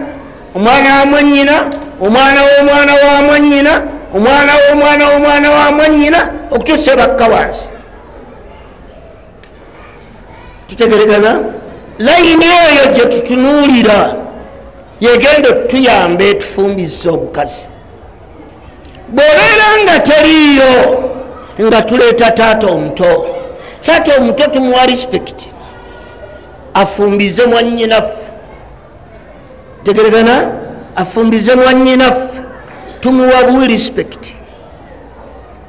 omwana wa mwannyina, omwana w'omwana wa mwannyina, omwana w'omwana w'omwana wa mwannyina okutuusa ebakka wansi. Tutegeregana layini eyo gye tutunuulira yegenda otuyamba etufumbiza obukazi. Bw'obeera nga teriiyo nga tuleeta taata omuto, taata omuto tumuwa respect afumbize mwannyinaffe. Tegeregana afumbize mwannyinaffe tumuwa buwi respect.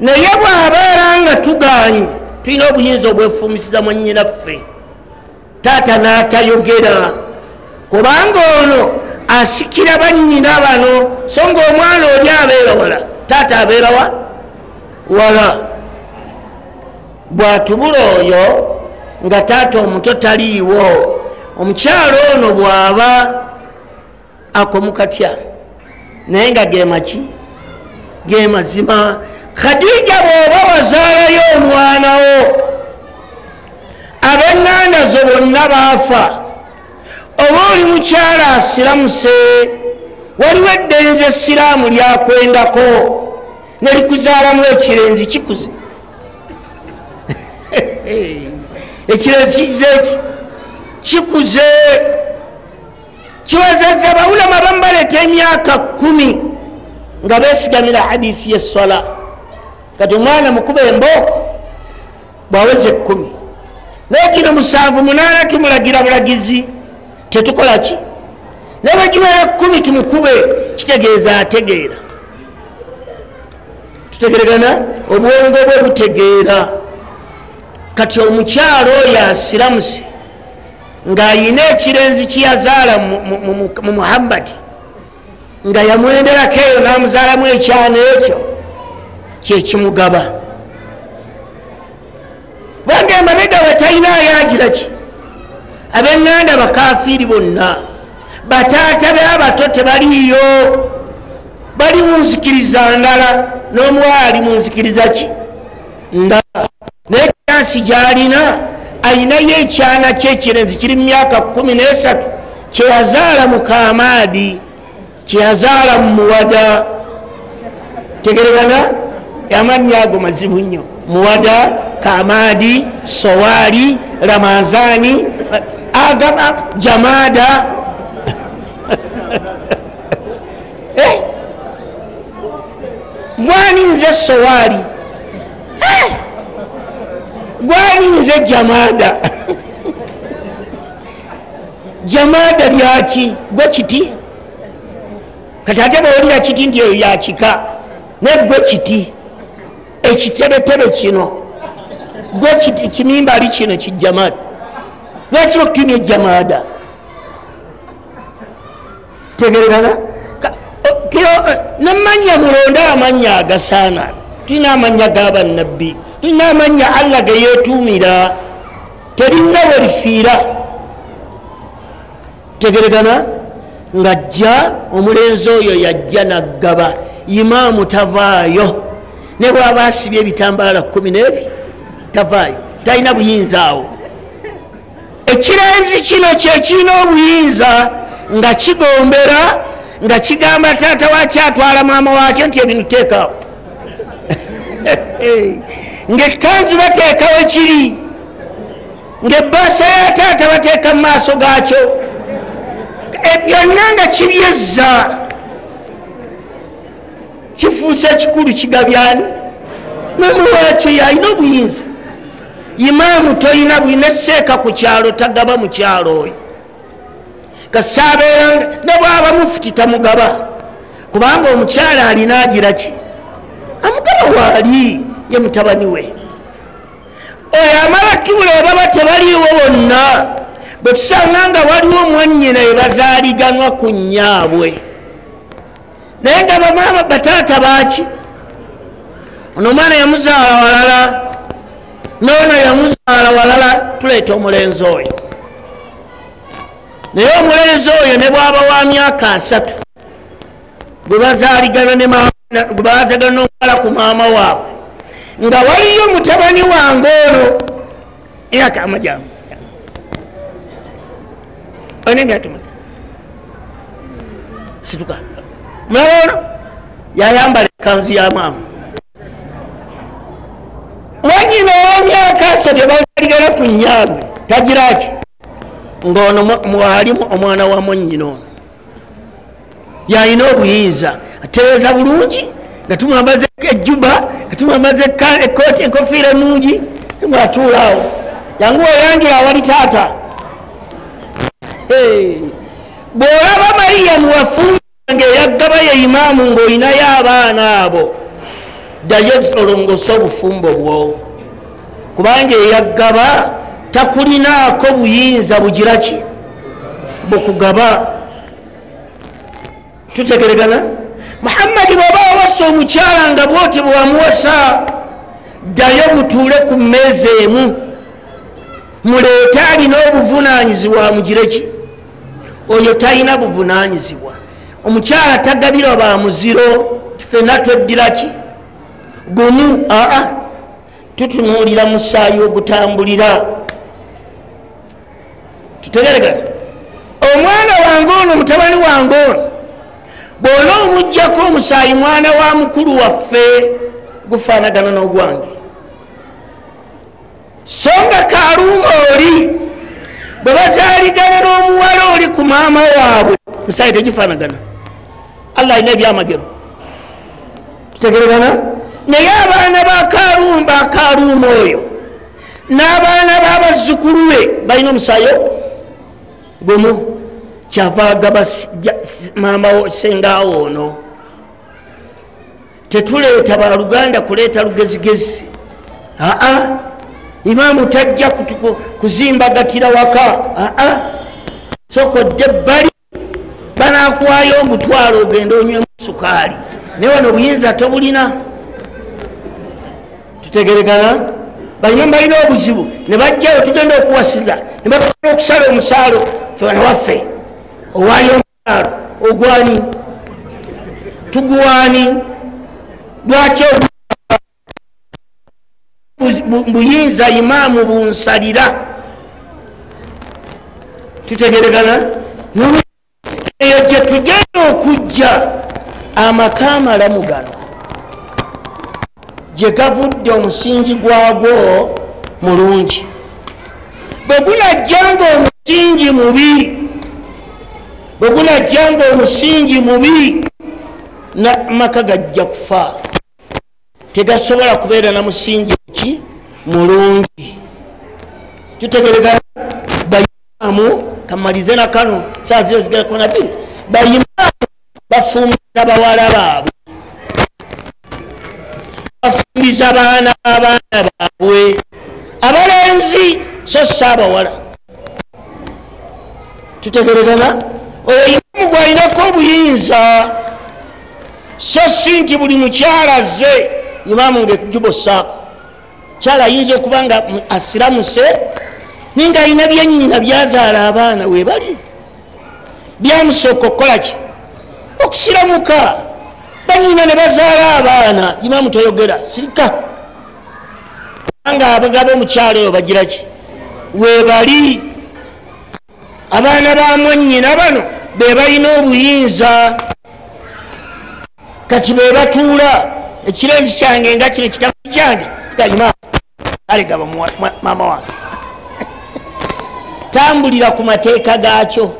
Naye bw'abeera nga tugaanye tulina obuyinza obwefumbisiza mwannyinaffe, taata n'atayogera, kubanga ono asikira bannyina bano, so ng'omwana oli abeera wala, taata abeera wala. Bw'atubula oyo nga taata omuto taliiwo, omukyalo ono bw'aba akomukatya naye nga gemaki gemazima. Khadija bw'oba wazaalayo omwana wo, ab'eŋŋanda zo bonna baafa, oba oli mukyala asiramuse, waliwo eddenzi essiraamu lyakwendako ne likuzaalamu ekirenzi kikuze. Ekirenzi kikize ki? Kikuze. Kiwezezza bawulama abamu baleeta emyaka 10 nga beesigamira hadisi y'esswala. Kati omwana mukuba embooko bw'aweza 10, naye gino 7 8 tumulagira bulagizi, tetukola ki? Naye bwe giwera 10 tumukube, kitegeeza ategeera. Tutegeregana obwongo bwe butegeera. Kati omukyalo oyo asiramuse ng'ayina ekirenzi kyeyazaala mu Muhammadi, nga yamwenderako eyo n'amuzaalamu ekyana ekyo kyekimugaba, kubanga emabega we talina ayagira ki? Ab'eŋŋanda bakafiiri bonna, bataata be abato tebaliiyo, bali mu nzikiriza ndala, n'omuwala ali mu nzikiriza ki ndala. Naye kyansi gy'alina ayinayo ekyana kyekirenzi kiri mu myaka 13 kyeyazaala mu Kamaadi, kyeyazaala mu Muwada. Tegeregana amannya ago mazibu nnyo, Muwada, Kamadi, Sowali, Ramazani, Agama, Jamada. Gwani nze Sowali? Gwani nze Jamada? Jamada lyaki? Gwe kiti? Kati ate bw'owulira kiti nti eyo yakika, naye gwe kiti ekitebetebe kino, gwe kiti kimimbali kino kijamada. Lwaki bakutumya ejamada? Tegerekana namanya mulonde amannya agasaana. Tulina amannya g'abannabbi, tulina amannya Allah ge yeetuumira, terina we lifiira. Tegerekana ng'ajja omulenzi oyo yajja naggaba, imaamu tavaayo ne bw'aba asibye ebitambaala 12 tavaayo, talina buyinza awo. Ekirenzi kino kyekirina obuyinza nga kigombera, nga kigamba taata wakyo atwala maama wakyo nti ebintu teekawo, ng'ekkanzu bateekawo kiri, ng'ebbaasa ya taata bateeka mu maaso gaakyo, byonna nga kibyezza, kifuuse ekikulu kigabyani maama wakyo yalina obuyinza. Imaamu tolina bwina seeka ku kyalo, tagaba mu kyalo oyo kasaabeera ne bwaba mufuti tamugaba, kubanga omukyala alina agira ki amugaba waali ye mutabani we. Oyo amala tuula baba tebaliiwo bonna, bwe tusanga nga waliwo mwannyina ye bazaaliganwa ku nnyaabwe, naye nga bamaama bataata baaki, ono omwana yamuzaala walala n'ono yamuzaala walala, tuleeta omulenzi oyo. Naye omulenzi oyo ne bw'aba wa myaka 30 gwe bazaaligana gwe baazagana n'omuwala ku maama waabwe, nga waliyo mutabani wange ono emyaka amajamu olina emyaka emeka? Situka mulaba ono yayambala ekkanzu ya maama. Mwanyina ow'emyaka 3 bazaaligana ku nnyaabwe tagira ki, ng'ono mwalimu omwana wa mwannyina ono yalina obuyinza, atereeza bulungi, nga tumwambaza ejjuba, nga tumwambaza ekkooti, enkofiira ennungi, tumwatuulaawo jangu oyanjula awali taata. Bw'olaba Mariyamu wafunga eyaggaba ye imaamu ng'olinayo abaana abo, ddayo olongose obufumbo bwo, kubanga eyaggaba takulinaako buyinza bugira ki bukugaba. Tutegeregana? Muhammadi bw'oba wawasa omukyala nga bw'oti bwe wamuwasa, ddayo mutuule ku mmeeza emu, muleete alina obuvunaanyizibwa amugire ki, oyo talina buvunaanyizibwa. Omukyala tagabirwa ba muziro, ffenna tweddira ki gumu. Aa, tutunuulira musaayi ogutambulira. Tutegeregana? Omwana wange ono, mutabani wange ono, bw'ona omuggyako omusaayi mwana wa mukulu waffe gufaanagana n'ogwange. So nga Kaaluuma oli bwe bazaaligana n'omuwala oli ku maama waabwe, musaayi tegifaanagana. Allah alina ebyamagero. Tutegeregana? Naye abaana ba Kaaluuma, Kaaluuma oyo n'abaana b'abazzukulu be balina omusaayi gumu. Kyava agaba maama sengaawo ono. Tetuleeta baluganda kuleeta lugezigezi. Aa, imaamu tajja kuzimbagatira waka. Aa, sokodde ebbali banaakuwaayo omutwalo ogende onywemu sukaali, naye wano obuyinza tobulina. Tutegeregana? Balina balina obuzibu ne bajjayo tugenda okuwasiza ne batugenda okusala omusaalo ffe wano waffe owaayo omusaalo ogwani tuguwani. Lwaki buyinza imaamu bunsalira? Tutegeregana? Eyo gye tugenda okujja amaka amalamu gano gye gavudde omusingi gwagwo Mulungi. Bwe gunajjanga omusingi mubi, bwe gunajjanga omusingi mubi, n'amaka gajja kufa, tegasobola kubeera na musingi ki mulungi. Tutegeregana bayimamu kamalize na kano saa ziro zigera 12. Bayimamu bafumbiza bawala baabwe, bafumbiza baana abaana baabwe abalenzi, so si abawala. Tutegeregana oyo imamu gwalinako obuyinza, so si nti buli mukyala azze imamu ng'ekjuba ossaako. Kyala ayinza okuba nga asiramuse naye ng'alina byennyina byazaala abaana we bali, byamusooka okukola ki? Okusiramuka. Bannyina ne bazaala abaana, imamu toyogera, sirika, kubanga abagaba omukyala oyo bagira ki? We bali. Abaana ba mwannyina bano be balina obuyinza, kati be batuula. Ekirenzi kyange nga kino kitabu kyange kigayima kale gaba maama wange, tambulira ku mateeka gaakyo,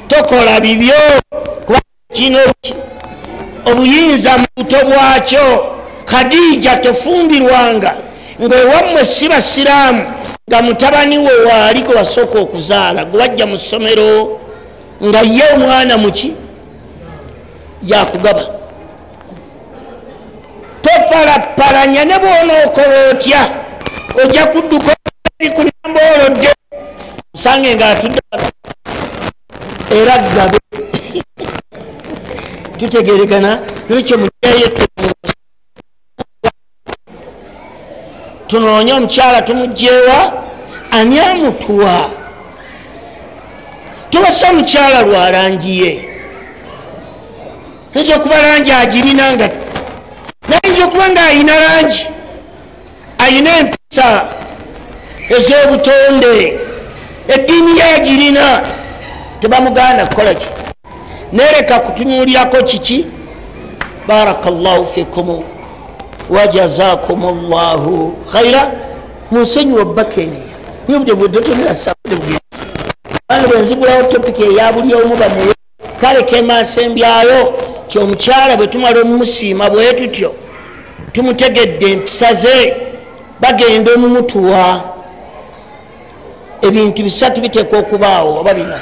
tokola bibyo, kuba kino obuyinza mu buto bwakyo. Khadija tofumbirwanga ng'ewammwe si basiraamu, nga mutabani we waali gwe wasooka okuzaala, gwe wajja mu ssomero nga ye omwana muki yakugaba. Topalapalanya ne bw'onookola otya, ojja kudduka ku namba olodde osange ng'atudde era gabe. Tutegeregana nolwekyo mujjayo tunoonye omukyala tumugjewa, ani amutuwa? Tubasa mukyala lwa langi ye, ayinza okuba langi agirina, nga nayinza okuba ng'ayina langi, ayina empisa ez'obutonde, eddiini ye agirina, tebamugaana kukola ki? Nereka kutunuulirako kiki? Barakallahu fikum wa jazakumullahu khaira. Munsonyiwe bakeneya niyo budde bwedde sabudde bugenzi bana bwe nzigulawo topiki eya buli omu bamuwe kale kemasembyayo ti omukyala bwe tumala omumusiima bwe tutyo tumutegedde empisa ze, bagenda omumutuwa. Ebintu bisatu biteekwa okubaawo oba bina.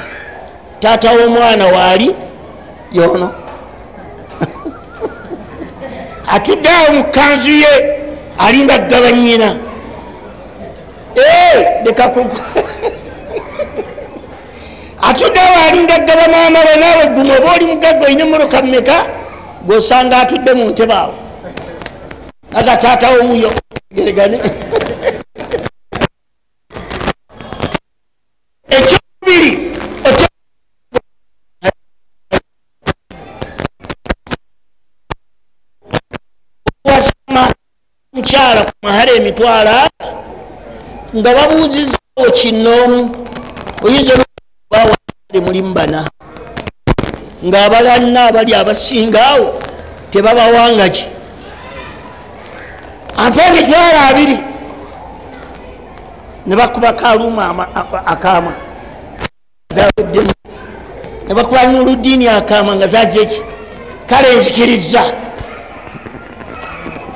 Taata w'omwana waali yono atudde awo mu kkanzu ye alinga ggaba nnyina, leka atudde awo alinga ggaba maama we. Naawe gumu oba oli mugagga olina emmotoka mmeka, gw'osanga atudde mu ntebe awo aga taata wo wuuyo geregane. Ekyokubiri, mukyala ku mahale emitwalo nga babuuzizaawo kinoomu, oyinza okubaawali mulimu bana ng'abalanna abali abasinga awo tebabawanga ki, ampa 20,000 ne bakuba kaluuma akaama zaweddemu, ne bakuba Nuluddini akaama nga zaze ki, kale nzikiriza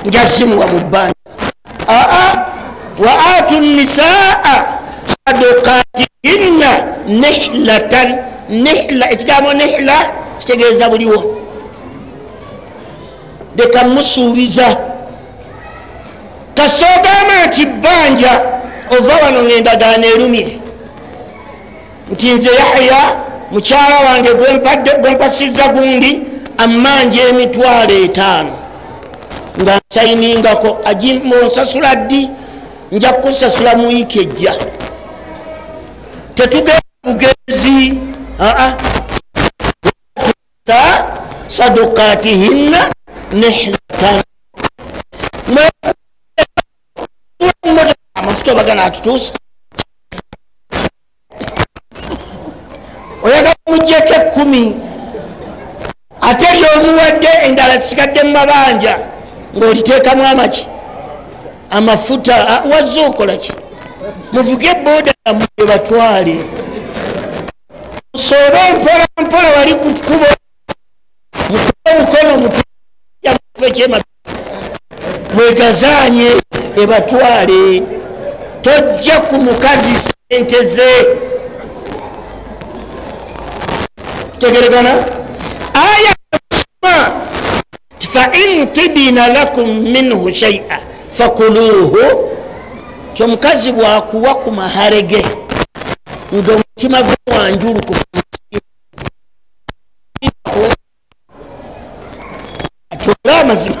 njazimuwa mu bbanja. Aa wa atu nisaa sadukatihinna nihlatan. Nihla, ekigambo nihla kitegeeza buliwo. Leka musuubiza kasogamba nti bbanja ova wano ng'endagaano erumye nti nze Yahya mukyala wange gwempasizza gundi ammanja 50,000 nga nsayiningako, onsasula ddi? Nja kukusasula mu wiiki ejja. Tetugenda bugenzi, aa sadukatihinna nihlatan. Amafuta bagana atutuusa, oyagala muggyeko 10 ate lyomuwadde endala zisigadde mu mabanja ng'oliteekamu amaki. Amafuta wazze okola ki? Muvuge boda mwe batwale, musoobe mpola mpola wali ku kkubo, mukube omukono mutuekyema mwegazaanye ebatwale. Tojja ku mukazi sente ze. Tutegeregana aya soma fa in tibina lakum minhu shay'a fakuluhu. Kyomukazi bwakuwa ku maharege nga omutima gwe wanjulukufu akyole amazima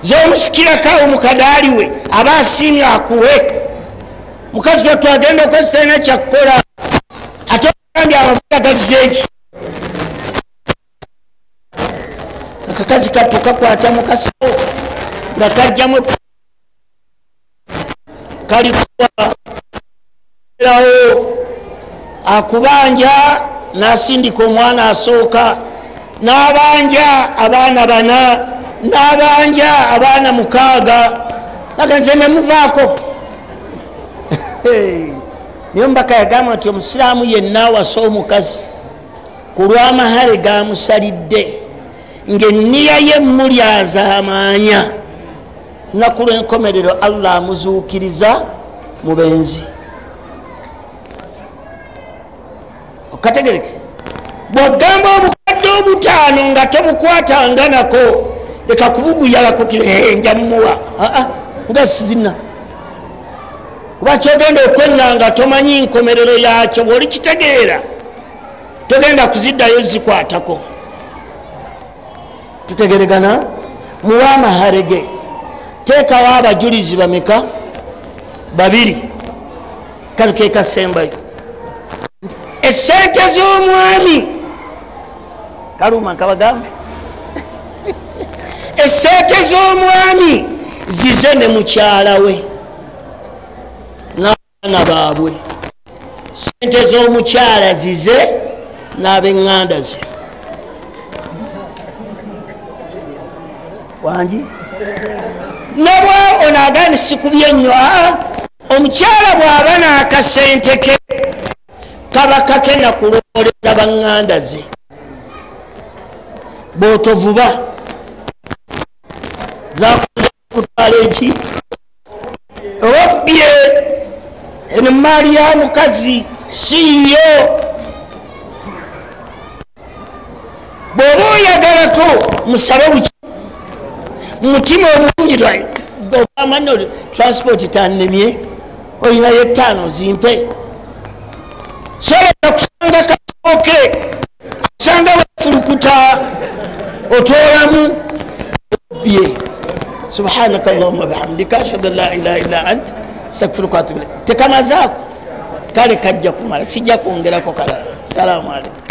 zomusikirako omukadaali we aba asiimye akuwe. Mukazi wattu agenda okozi talina kyakukola, ate ogambye amafuta gagize eki? Akakazi kattu kakwata mukasawo nga kajjamu kalikuwa erawo akubanja n'asindika omwana asooka n'abanja abaana bana n'abanja abaana 6 naga nze nemuvaako. Niyo mbaka yagamba nti omusiraamu yenna awasa omukazi ku lw'amahale gamusalidde ng'enniya ye mulyazaamaanya, lunaku lw'enkomerero Allah amuzuukiriza mu benzi. Okategereke bw'ogamba obukadde 5 nga tobukwatanga nako, leka kubuguyalako nja mmuwa nga sizina, kuba kyogenda okwenna nga tomanyi nkomerero yakyo, bw'oli kitegeera togenda kuziddayo zikwatako. Tutegeregana? Muwe amaharege, teekawo abajulizi bameka? 2. Kale ke kasembayo esente z'omwami kaluma nkabagambe esente z'omwami zize ne mukyala we n'abaana baabwe, sente z'omukyala zize n'ab'eŋŋanda ze. Wangi nabwa ono agandi sikubye nnyo. Omukyala bw'aba n'akasente ke kaba kake nakulowoleza baŋŋanda ze, bw'otovuba zakuza kutwala eki obbye eno maali ya mukazi siyo. Bw'oba oyagalako musabe buki mutima omulungi, ogamba nno transport tannemye, olinayo 5 zimpe. Sobola kusanga kasooke asanga wefulukuta otoolamu obbye. Subhanaka allahumma bihamdika ashhadu an la ilaha illa ant astaghfiruka wa atubu ilaik. Tekamazaako kale kajja kumala, sijja kwongerako kalala. Salaamu aleikum.